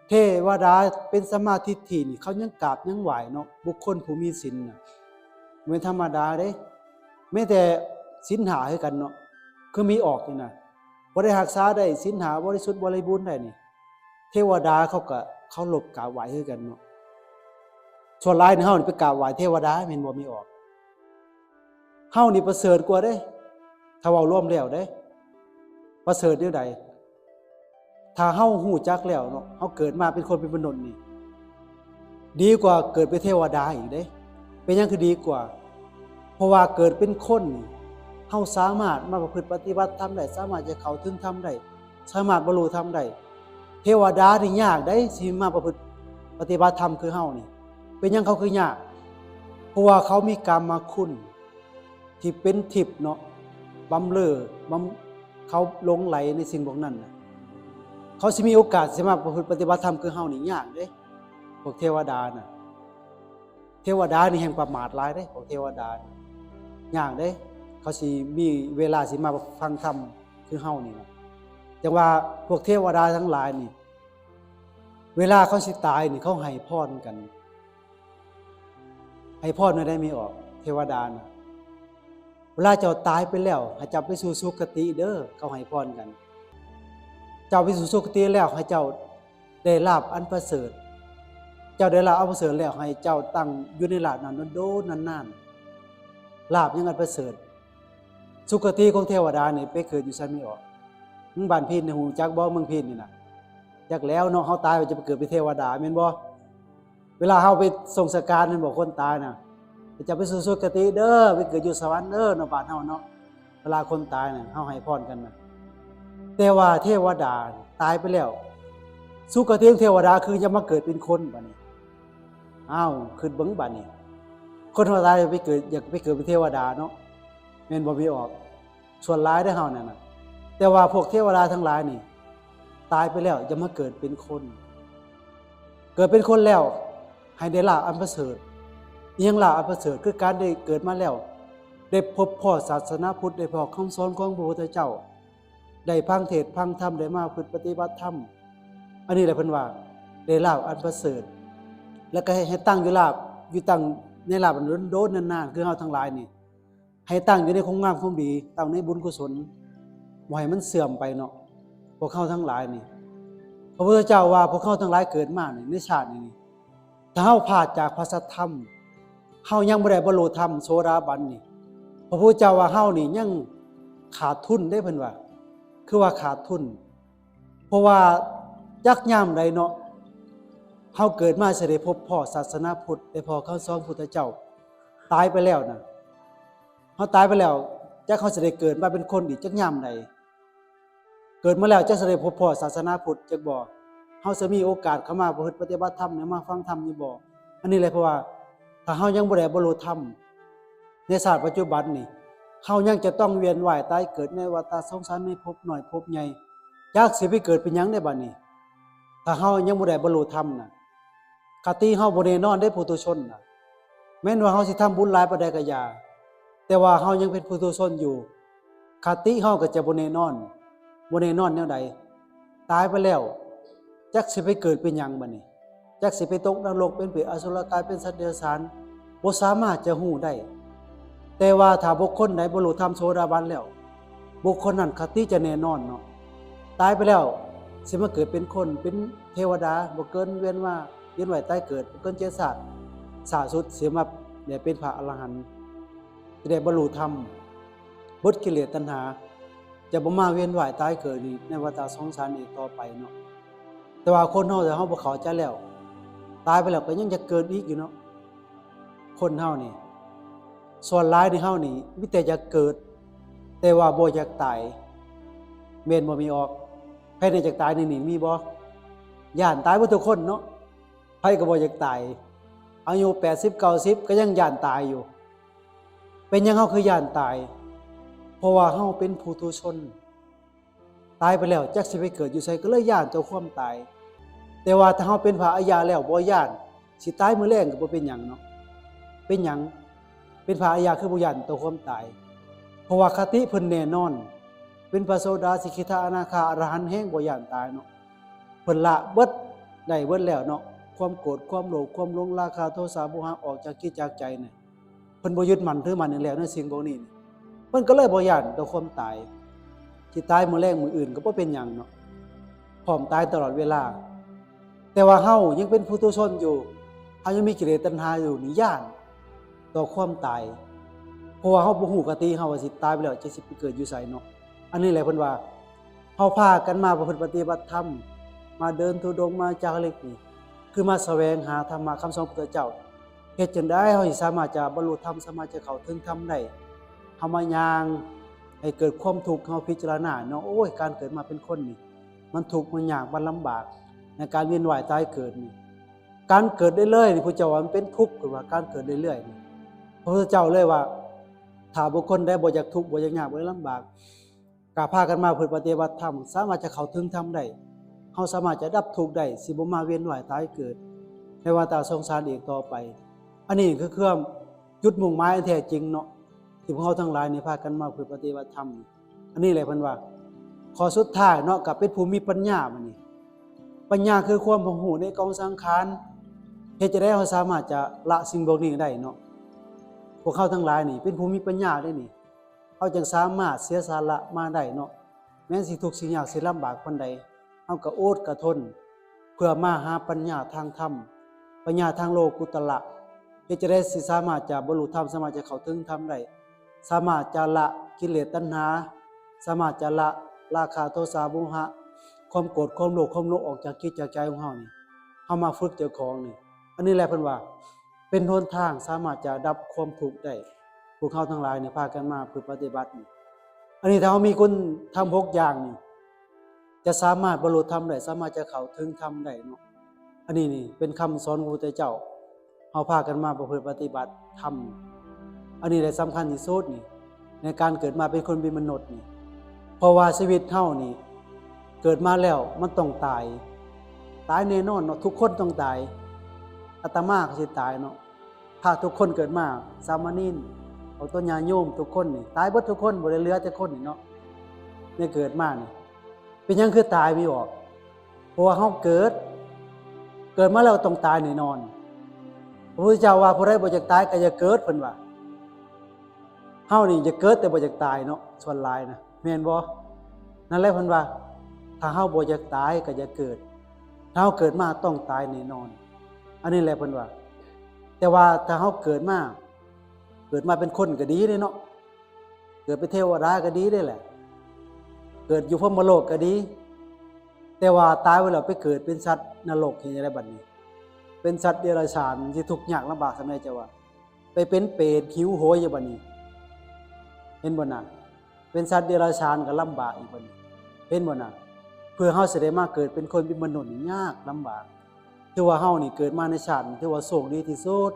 ເທວະດາເປັນສະມາທິດຖິນີ້ ເຂົາຍັງກາບຍັງໄຫວ້ເນາະ, ບຸກຄົນຜູ້ມີສິນນະ ແມ່ນທຳມະດາເດ້. ແມ້ແຕ່ສິນຫ້າຄືກັນເນາະ, ຄືມີອອກນີ້ນະ, ບໍ່ໄດ້ຮັກສາໄດ້ສິນຫ້າບໍລິສຸດບໍລິບູນໄດ້ນີ້ ເທວະດາເຂົາກໍເຄົາລົບກາບໄຫວ້ຄືກັນເນາະ. ສ່ວນຫຼາຍນີ້ເຮົານີ້ໄປກາບໄຫວ້ເທວະດາແມ່ນບໍ່ ມີອອກ? ເຮົານີ້ປະເສີດກວ່າເດ້ ຖ້າເວົ້າລວມແລ້ວເດ້. ປະເສີດແນວໃດ? ຖ້າເຮົາຮູ້ຈັກແລ້ວເນາະ ເຮົາເກີດມາເປັນຄົນເປັນມະນຸດນີ້ ດີກວ່າເກີດເປັນເທວະດາອີກເດ້. ເປັນຫຍັງຄືດີກວ່າ? ເພາະວ່າເກີດເປັນຄົນນີ້ ເຮົາສາມາດມາປະພຶດປະຕິບັດທຳໄດ້, ສາມາດຈະເຂົ້າເຖິງທຳໄດ້, ສາມາດບັນລຸທຳໄດ້. ເທວະດານີ້ຍາກໃດ໋ ຊິມາປະພຶດປະຕິບັດທຳຄືເຮົານີ້. ເປັນຫຍັງເຂົາຄືຍາກ? ເພາະວ່າເຂົາມີກາມມະຄຸນ ທີ່ເປັນທິບເນາະ ບຳເລີ ບຳ ເຂົາຫຼົງໄຫຼໃນສິ່ງພວກນັ້ນນະ. ເຂົາຊິມີໂອກາດຊິມາປະພຶດປະຕິບັດທຳຄືເຮົານີ້ຍາກເດ້ ພວກເທວະດານະ. ເທວະດານີ້ແຮ່ງປະໝາດຫຼາຍເດ້ ພວກເທວະດານະ ຍາກເດ້ ເຂົາຊິມີເວລາຊິມາຟັງທຳຄືເຮົານີ້ນະ. ຈັ່ງວ່າພວກເທວະດາທັງຫຼາຍນີ້ ເວລາເຂົາຊິຕາຍນີ້ ເຂົາໃຫ້ພອນກັນ. ໃຫ້ພອນແນວໃດແມ່ອອກ? ເທວະດານະ ເວລາເຈົ້າຕາຍໄປແລ້ວ ໃຫ້ເຈົ້າໄປສູ່ສຸຄະຕິເດີ ເຂົາໃຫ້ພອນກັນ. ເຈົ້າໄປສູ່ສຸຄະຕິແລ້ວ ໃຫ້ເຈົ້າໄດ້ລາບອັນປະເສີດ. ເຈົ້າໄດ້ລາບອັນປະເສີດແລ້ວ ໃຫ້ເຈົ້າຕັ້ງຢູ່ໃນລາບນັ້ນດົນໆ ນານໆ. ລາບຫຍັງອັນປະເສີດ? ສຸຄະຕິຂອງເທວະດານີ້ໄປເກີດຢູ່ໃສແມ່ອອກ? ເມືອງບ້ານພີນນີ້ຮູ້ຈັກບໍ່? ເມືອງພີນນີ້ນະ ຈັກແລ້ວເນາະ ເຮົາຕາຍໄປຈະໄປເກີດເປັນເທວະດາແມ່ນບໍ່? ເວລາເຮົາໄປສົ່ງສະການແມ່ນບໍ່ ຄົນຕາຍນະ ເຈົ້າໄປສູ່ສຸຄະຕິເດີ ໄປເກີດຢູ່ສະຫວັນເດີເນາະ ບ້ານເຮົາເນາະ. ເວລາຄົນຕາຍນະ ເຮົາໃຫ້ພອນກັນນະ. ແຕ່ວ່າເທວະດາຕາຍໄປແລ້ວ ສຸຄະຕິຂອງເທວະດາຄືຍັງມາເກີດເປັນຄົນບາດນີ້. ອ້າວ ຄິດເບິ່ງບາດນີ້ ຄົນເຮົາຕາຍໄປເກີດ ຢາກໄປເກີດເປັນເທວະດາເນາະ ແມ່ນບໍ່ແມ່ອອກ? ສ່ວນຫຼາຍເດ້ເຮົານັ້ນນະ. ແຕ່ວ່າພວກເທວະດາທັງຫຼາຍນີ້ ຕາຍໄປແລ້ວຈະມາເກີດເປັນຄົນ. ເກີດເປັນຄົນແລ້ວ ໃຫ້ໄດ້ລາບອັນປະເສີດ. ອີຫຍັງລາບອັນປະເສີດ? ຄືການໄດ້ເກີດມາແລ້ວ ໄດ້ພົບພໍ້ສາສະໜາພຸດ, ໄດ້ພໍ້ຄຳສອນຂອງພະພຸດທະເຈົ້າ, ໄດ້ຟັງເທດຟັງທຳ, ໄດ້ມາປະພຶດປະຕິບັດທຳ. ອັນນີ້ແຫຼະເພິ່ນວ່າໄດ້ລາບອັນປະເສີດ. ແລ້ວກໍໃຫ້ ໃຫ້ຕັ້ງຢູ່ລາບ ຢູ່ຕັ້ງໃນລາບອັນດົນໆ ນານໆ ຄືເຮົາທັງຫຼາຍນີ້ ໃຫ້ຕັ້ງຢູ່ໃນຄວາມງາມຄວາມດີ, ຕັ້ງໃນບຸນກຸສົນ, ບໍ່ໃຫ້ມັນເສື່ອມໄປເນາະ. ພວກເຮົາທັງຫຼາຍນີ້ ພະພຸດທະເຈົ້າວ່າ ພວກເຮົາທັງຫຼາຍເກີດມານີ້ ໃນຊາດນີ້ ຖ້າເຮົາພາດຈາກພະສັດທຳ, ເຮົາຍັງບໍ່ໄດ້ບັນລຸທຳໂສດາບັນນີ້ ພະພຸດທະເຈົ້າວ່າເຮົານີ້ຍັງຂາດທຶນເດ້ ເພິ່ນວ່າ. ຄືວ່າຂາດທຶນ ເພາະວ່າຈັກຍາມໃດເນາະ ເຮົາເກີດມາຊິໄດ້ພົບພໍ້ສາສະໜາພຸດ, ໄດ້ພໍ້ຄຳສອນພຸດທະເຈົ້າ. ຕາຍໄປແລ້ວນະ ເຮົາຕາຍໄປແລ້ວ ຈັກເຮົາຊິໄດ້ເກີດມາເປັນຄົນອີກຈັກຍາມໃດ? ເກີດມາແລ້ວຈັກຊິໄດ້ພົບພໍ້ສາສະໜາພຸດຈັກບໍ່? ເຮົາຊິມີໂອກາດເຂົ້າມາປະພຶດປະຕິບັດທຳ ແລະ ມາຟັງທຳຢູ່ບໍ່? ອັນນີ້ແຫຼະ ເພາະວ່າຖ້າເຮົາຍັງບໍ່ໄດ້ບັນລຸທຳໃນຊາດປັດຈຸບັນນີ້ ເຮົາຍັງຈະຕ້ອງວຽນວ່າຍຕາຍເກີດໃນວັດຕະສົງສານ ໃນພົບນ້ອຍພົບໃຫຍ່. ຈັກຊິໄປເກີດເປັນຫຍັງໃດບາດນີ້ ຖ້າເຮົາຍັງບໍ່ໄດ້ບັນລຸທຳນະ. ຄະຕິເຮົາບໍ່ແນ່ນອນເດ້ ປຸຖຸຊົນນະ. ແມ່ນວ່າເຮົາຊິທຳບຸນຫຼາຍປານໃດກໍຢ່າ, ແຕ່ວ່າເຮົາຍັງເປັນປຸຖຸຊົນຢູ່, ຄະຕິເຮົາກໍຈະບໍ່ແນ່ນອນ. ບໍ່ແນ່ນອນແນວໃດ? ຕາຍໄປແລ້ວ ຈັກຊິໄປເກີດເປັນຫຍັງບາດນີ້? ຈັກຊິໄປຕົກນະລົກ, ເປັນເປດອະສຸລະກາຍ, ເປັນສັດເດຍລະສານ, ບໍ່ສາມາດຈະຮູ້ໄດ້. ແຕ່ວ່າຖ້າບຸກຄົນໃດບັນລຸທຳໂສດາບັນແລ້ວ, ບຸກຄົນນັ້ນຄະຕິຈະແນ່ນອນເນາະ. ຕາຍໄປແລ້ວຊິມາເກີດເປັນຄົນ, ເປັນເທວະດາ, ບໍ່ເກີນວຽນວ່າ ວຽນວ່າຍຕາຍເກີດ, ບໍ່ເກີນເຈັດຊາດ, ຊາດສຸດຊິມາໄດ້ເປັນພະອະລະຫັນ, ຈະໄດ້ບັນລຸທຳ, ໝົດກິເລດຕັນຫາ, ຈະບໍ່ມາວຽນວ່າຍຕາຍເກີດອີກໃນວັດຕະສົງສານອີກຕໍ່ໄປເນາະ. ແຕ່ວ່າຄົນເຮົາ ຖ້າເຮົາບໍ່ເຂົ້າໃຈແລ້ວ, ຕາຍໄປແລ້ວກໍຍັງຈະເກີດອີກຢູ່ເນາະ. ຄົນເຮົານີ້ ສ່ວນຫຼາຍໃນເຮົານີ້ມີແຕ່ຢາກເກີດ ແຕ່ວ່າບໍ່ຢາກຕາຍ ແມ່ນບໍ່ແມ່ອອກ? ໃຜແດ່ຢາກຕາຍໃນນີ້ ມີບໍ່? ຢ້ານຕາຍເບິດທຸກຄົນເນາະ, ໃຜກໍບໍ່ຢາກຕາຍ. ອາຍຸແປດສິບເກົ້າສິບກໍຍັງຢ້ານຕາຍຢູ່. ເປັນຫຍັງເຮົາຄືຢ້ານຕາຍ? ເພາະວ່າເຮົາເປັນປຸຖຸຊົນ. ຕາຍໄປແລ້ວຈັກຊິໄປເກີດຢູ່ໃສ ກໍເລີຍຢ້ານຕໍ່ຄວາມຕາຍ. ແຕ່ວ່າຖ້າເຮົາເປັນພະອະລິຍະແລ້ວບໍ່ຢ້ານ, ຊິຕາຍມື້ແລງກໍບໍ່ເປັນຫຍັງເນາະ. ເປັນຫຍັງເປັນພະອະລິຍະຄືບໍ່ຢ້ານຕໍ່ຄວາມຕາຍ? ເພາະວ່າຄະຕິເພິ່ນແນ່ນອນ, ເປັນພະໂສດາ, ສະກິທາ, ອະນາຄາ, ອະລະຫັນ ແຮ່ງບໍ່ຢ້ານຕາຍເນາະ. ເພິ່ນລະເບິດ ໄດ້ເບິດແລ້ວເນາະ, ຄວາມໂກດ, ຄວາມໂລບ, ຄວາມຫຼົງ, ລາຄາ, ໂທສາ, ໂມຫະ ອອກຈາກຈິດຈາກໃຈນະ. ເພິ່ນບໍ່ຍຶດໝັ້ນຖືໝັ້ນອີກແລ້ວໃນສິ່ງພວກນີ້, ເພິ່ນກໍເລີຍບໍ່ຢ້ານຕໍ່ຄວາມຕາຍ. ຊິຕາຍມື້ແລງມື້ອື່ນກໍບໍ່ເປັນຫຍັງເນາະ, ພ້ອມຕາຍຕະຫຼອດເວລາ. ແຕ່ວ່າເຮົາຍັງເປັນປຸຖຸຊົນຢູ່, ເຮົາຍັງມີກິເລດຕັນຫາຢູ່ນີ້, ຢ້ານຕໍ່ຄວາມຕາຍ, ເພາະວ່າເຮົາບໍ່ຮູ້ຄະຕິເຮົາວ່າຊິຕາຍໄປແລ້ວຈະຊິໄປເກີດຢູ່ໃສເນາະ. ອັນນີ້ແຫຼະເພິ່ນວ່າ ເຮົາພາກັນມາປະພຶດປະຕິບັດທຳ, ມາເດີນທຸດົງ, ມາຈາລິກນີ້ ຄືມາສະແຫວງຫາທຳມະຄຳສອນຂອງພະພຸດທະເຈົ້າ. ເຮັດຈັ່ງໃດເຮົາຊິສາມາດຈະບັນລຸທຳ, ສາມາດຈະເຂົ້າເຖິງທຳໄດ້? ເຮົາມາຍ່າງໃຫ້ເກີດຄວາມທຸກ, ເຮົາພິຈາລະນາເນາະ, ໂອ້ຍ ການເກີດມາເປັນຄົນນີ້ ມັນທຸກ, ມັນຍາກ, ມັນລຳບາກ ໃນການວຽນວ່າຍຕາຍເກີດນີ້. ການເກີດເລື້ອຍໆນີ້ ພະເຈົ້າວ່າມັນເປັນທຸກ, ເພິ່ນວ່າການເກີດເລື້ອຍໆນີ້. ພະພຸດທະເຈົ້າເລີຍວ່າ ຖ້າບຸກຄົນໃດບໍ່ຢາກທຸກ, ບໍ່ຢາກຍາກ, ບໍ່ຢາກລຳບາກ, ກະພາກັນມາປະພຶດປະຕິບັດທຳ, ສາມາດຈະເຂົ້າເຖິງທຳໄດ້. ເຮົາສາມາດຈະດັບທຸກໄດ້, ຊິບໍ່ມາວຽນວ່າຍຕາຍເກີດໃນວັດຕະສົງສານອີກຕໍ່ໄປ. ອັນນີ້ຄືຄວາມຈຸດມຸ່ງໝາຍອັນແທ້ຈິງເນາະ, ທີ່ພວກເຮົາທັງຫຼາຍນີ້ພາກັນມາປະພຶດປະຕິບັດທຳ. ອັນນີ້ແຫຼະເພິ່ນວ່າ ຂໍ້ສຸດທ້າຍເນາະ, ກໍເປັນຜູ້ມີປັນຍາບັດນີ້. ປັນຍາຄືຄວາມຮູ້ໃນກອງສັງຂານ, ເຮັດຈັ່ງໃດເຮົາສາມາດຈະລະສິ່ງພວກນີ້ໄດ້ເນາະ? ພວກເຮົາທັງຫຼາຍນີ້ເປັນຜູ້ມີປັນຍາເດ້ນີ້, ເຮົາຈຶ່ງສາມາດເສຍສະຫຼະມາໄດ້ເນາະ. ແມ່ນຊິທຸກຊິຍາກຊິລຳບາກປານໃດ, ເຮົາກໍອົດກໍທົນ ເພື່ອມາຫາປັນຍາທາງທຳ, ປັນຍາທາງໂລກຸດຕະລະ. ເຮັດຈັ່ງໃດຊິສາມາດຈະບັນລຸທຳ, ສາມາດຈະເຂົ້າເຖິງທຳໄດ້, ສາມາດຈະລະກິເລດຕັນຫາ, ສາມາດຈະລະລາຄະໂທສະໂມຫະ, ຄວາມໂກດ ຄວາມໂລບ ຄວາມຫຼົງອອກຈາກຈິດຈາກໃຈຂອງເຮົານີ້. ເຮົາມາຝຶກເຈົ້າຂອງນີ້, ອັນນີ້ແຫຼະເພິ່ນວ່າ ເປັນຫົນທາງສາມາດຈະດັບຄວາມທຸກໄດ້. ພວກເຮົາທັງຫຼາຍນີ້ພາກັນມາຝຶກປະຕິບັດນີ້. ອັນນີ້ຖ້າເຮົາມີຄຸນທຳຫົກຢ່າງນີ້ ຈະສາມາດບັນລຸທຳໄດ້, ສາມາດຈະເຂົ້າເຖິງທຳໄດ້ເນາະ. ອັນນີ້ນີ້ເປັນຄຳສອນຂອງພະພຸດທະເຈົ້າ, ເຮົາພາກັນມາປະພຶດປະຕິບັດທຳ. ອັນນີ້ແຫຼະສຳຄັນທີ່ສຸດນີ້ ໃນການເກີດມາເປັນຄົນເປັນມະນຸດນີ້. ເພາະວ່າຊີວິດເຮົານີ້ ເກີດມາແລ້ວມັນຕ້ອງຕາຍ, ຕາຍແນ່ນອນເນາະ, ທຸກຄົນຕ້ອງຕາຍ. ອາດຕະມາກໍຊິຕາຍເນາະ, ພາທຸກຄົນເກີດມາ, ສາມະເນນ, ອອກຕົນຍາດໂຍມ, ທຸກຄົນນີ້ຕາຍເບິດທຸກຄົນ, ບໍ່ໄດ້ເຫຼືອຈັກຄົນນີ້ເນາະ. ໃນເກີດມານີ້ ເປັນຫຍັງຄືຕາຍມີອອກ? ເພາະວ່າເຮົາເກີດ, ເກີດມາແລ້ວຕ້ອງຕາຍແນ່ນອນ. ພະພຸດທະເຈົ້າວ່າ ຜູ້ໃດບໍ່ຢາກຕາຍກໍຢ່າເກີດ, ເພິ່ນວ່າ. ເຮົານີ້ຢາກເກີດແຕ່ບໍ່ຢາກຕາຍເນາະ, ສ່ວນຫຼາຍນະ, ແມ່ນບໍ່? ນັ້ນແຫຼະເພິ່ນວ່າ ຖ້າເຮົາບໍ່ຢາກຕາຍກໍຢ່າເກີດ, ຖ້າເຮົາເກີດມາຕ້ອງຕາຍແນ່ນອນ. ອັນນີ້ແຫຼະເພິ່ນວ່າ. ແຕ່ວ່າຖ້າເຮົາເກີດມາ, ເກີດມາເປັນຄົນກໍດີເດ້ເນາະ, ເກີດເປັນເທວະດາກໍດີເດ້ແຫຼະ, ເກີດຢູ່ພົມມະໂລກກໍດີ. ແຕ່ວ່າຕາຍໄປແລ້ວໄປເກີດເປັນສັດນະລົກເຮັດຈັ່ງໃດບັດນີ້? ເປັນສັດເດຍລະສານ ຊິທຸກຍາກລຳບາກສ່ຳໃດເຈົ້າວ່າ? ໄປເປັນເປດຫິວໂຫຍຢູ່ບັດນີ້, ເຫັນບໍ່ນະ? ເປັນສັດເດຍລະສານກໍລຳບາກອີກບັດນີ້, ເຫັນບໍ່ນະ? ເພື່ອເຮົາຊິໄດ້ມາເກີດເປັນຄົນເປັນມະນຸດນີ້ຍາກລຳບາກ. ຖືວ່າເຮົານີ້ເກີດມາໃນຊາດນີ້ ຖືວ່າໂຊກດີທີ່ສຸດ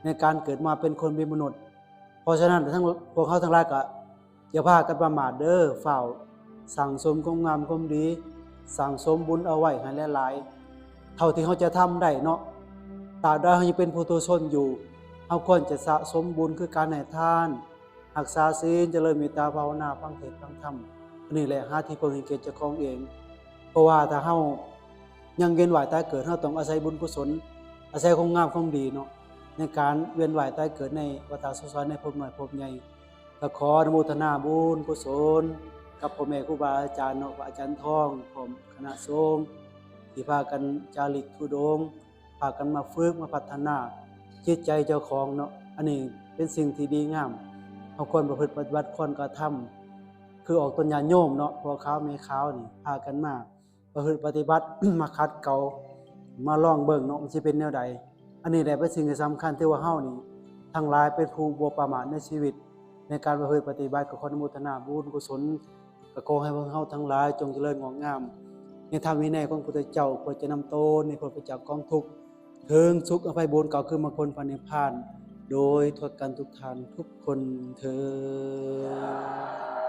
ໃນການເກີດມາເປັນຄົນເປັນມະນຸດ. ເພາະສະນັ້ນ ທັງ ພວກເຮົາທັງຫຼາຍກໍ ຢ່າພາກັນປະໝາດເດີ້, ຟ້າວສັ່ງສົມຄວາມງາມຄວາມດີ, ສັ່ງສົມບຸນເອົາໄວ້ໃຫ້ຫຼາຍໆ ເທົ່າທີ່ເຮົາຈະທຳໄດ້ເນາະ. ຕາບໃດເຮົາຍັງເປັນປຸຖຸຊົນຢູ່, ເຮົາຄວນຈະສະສົມບຸນ ຄືການໃຫ້ທານ, ຮັກສາສິນ, ຈະເລີນເມດຕາພາວະນາ, ຟັງເທດຟັງທຳ. ອັນນີ້ແຫຼະ ຫາທີ່ເພິ່ງໃຫ້ແກ່ເຈົ້າຂອງເອງ. ເພາະວ່າຖ້າເຮົາຍັງວຽນວ່າຍຕາຍເກີດ, ເຮົາຕ້ອງອາໄສບຸນກຸສົນ, ອາໄສຄວາມງາມຄວາມດີເນາະ, ໃນການວຽນວ່າຍຕາຍເກີດໃນວັດຕະສົງສານ ໃນພົບນ້ອຍພົບໃຫຍ່. ກໍຂໍອະນຸໂມທະນາບຸນກຸສົນກັບພໍ່ແມ່ຄູບາອາຈານເນາະ, ພະອາຈານທອງ ພ້ອມຄະນະສົງ ທີ່ພາກັນຈາລິກທຸດົງ, ພາກັນມາຝຶກມາພັດທະນາຈິດໃຈເຈົ້າຂອງເນາະ. ອັນນີ້ເປັນສິ່ງທີ່ດີງາມ, ເຮົາຄວນປະພຶດປະຕິບັດ, ຄວນກະທຳ ຄືອອກຕົນຍາດໂຍມເນາະ, ພໍ່ຂາວແມ່ຂາວນີ້ ພາກັນມາ ປະພຶດປະຕິບັດ ມາຂັດເກົາ ມາລອງເບິ່ງເນາະ ມັນຊິເປັນແນວໃດ. ອັນນີ້ແຫຼະເປັນສິ່ງທີ່ສຳຄັນ, ຖືວ່າເຮົານີ້ທັງຫຼາຍເປັນຜູ້ບໍ່ປະໝາດໃນຊີວິດ ໃນການປະພຶດປະຕິບັດ. ກໍຂໍອະນຸໂມທະນາບຸນກຸສົນ, ກໍຂໍໃຫ້ພວກເຮົາທັງຫຼາຍຈົ່ງຈະເລີນງອກງາມໃນທຳວິໄນຂອງພະພຸດທະເຈົ້າ, ເພື່ອຈະນຳຕົນໃຫ້ພົ້ນໄປຈາກກອງທຸກ ເຖິງສຸກອະໄພບູນ ເຂົ້າຄືມາຄົນພະນິບພານ ໂດຍທົ່ວກັນທຸກທ່ານທຸກຄົນເທີ້ນ.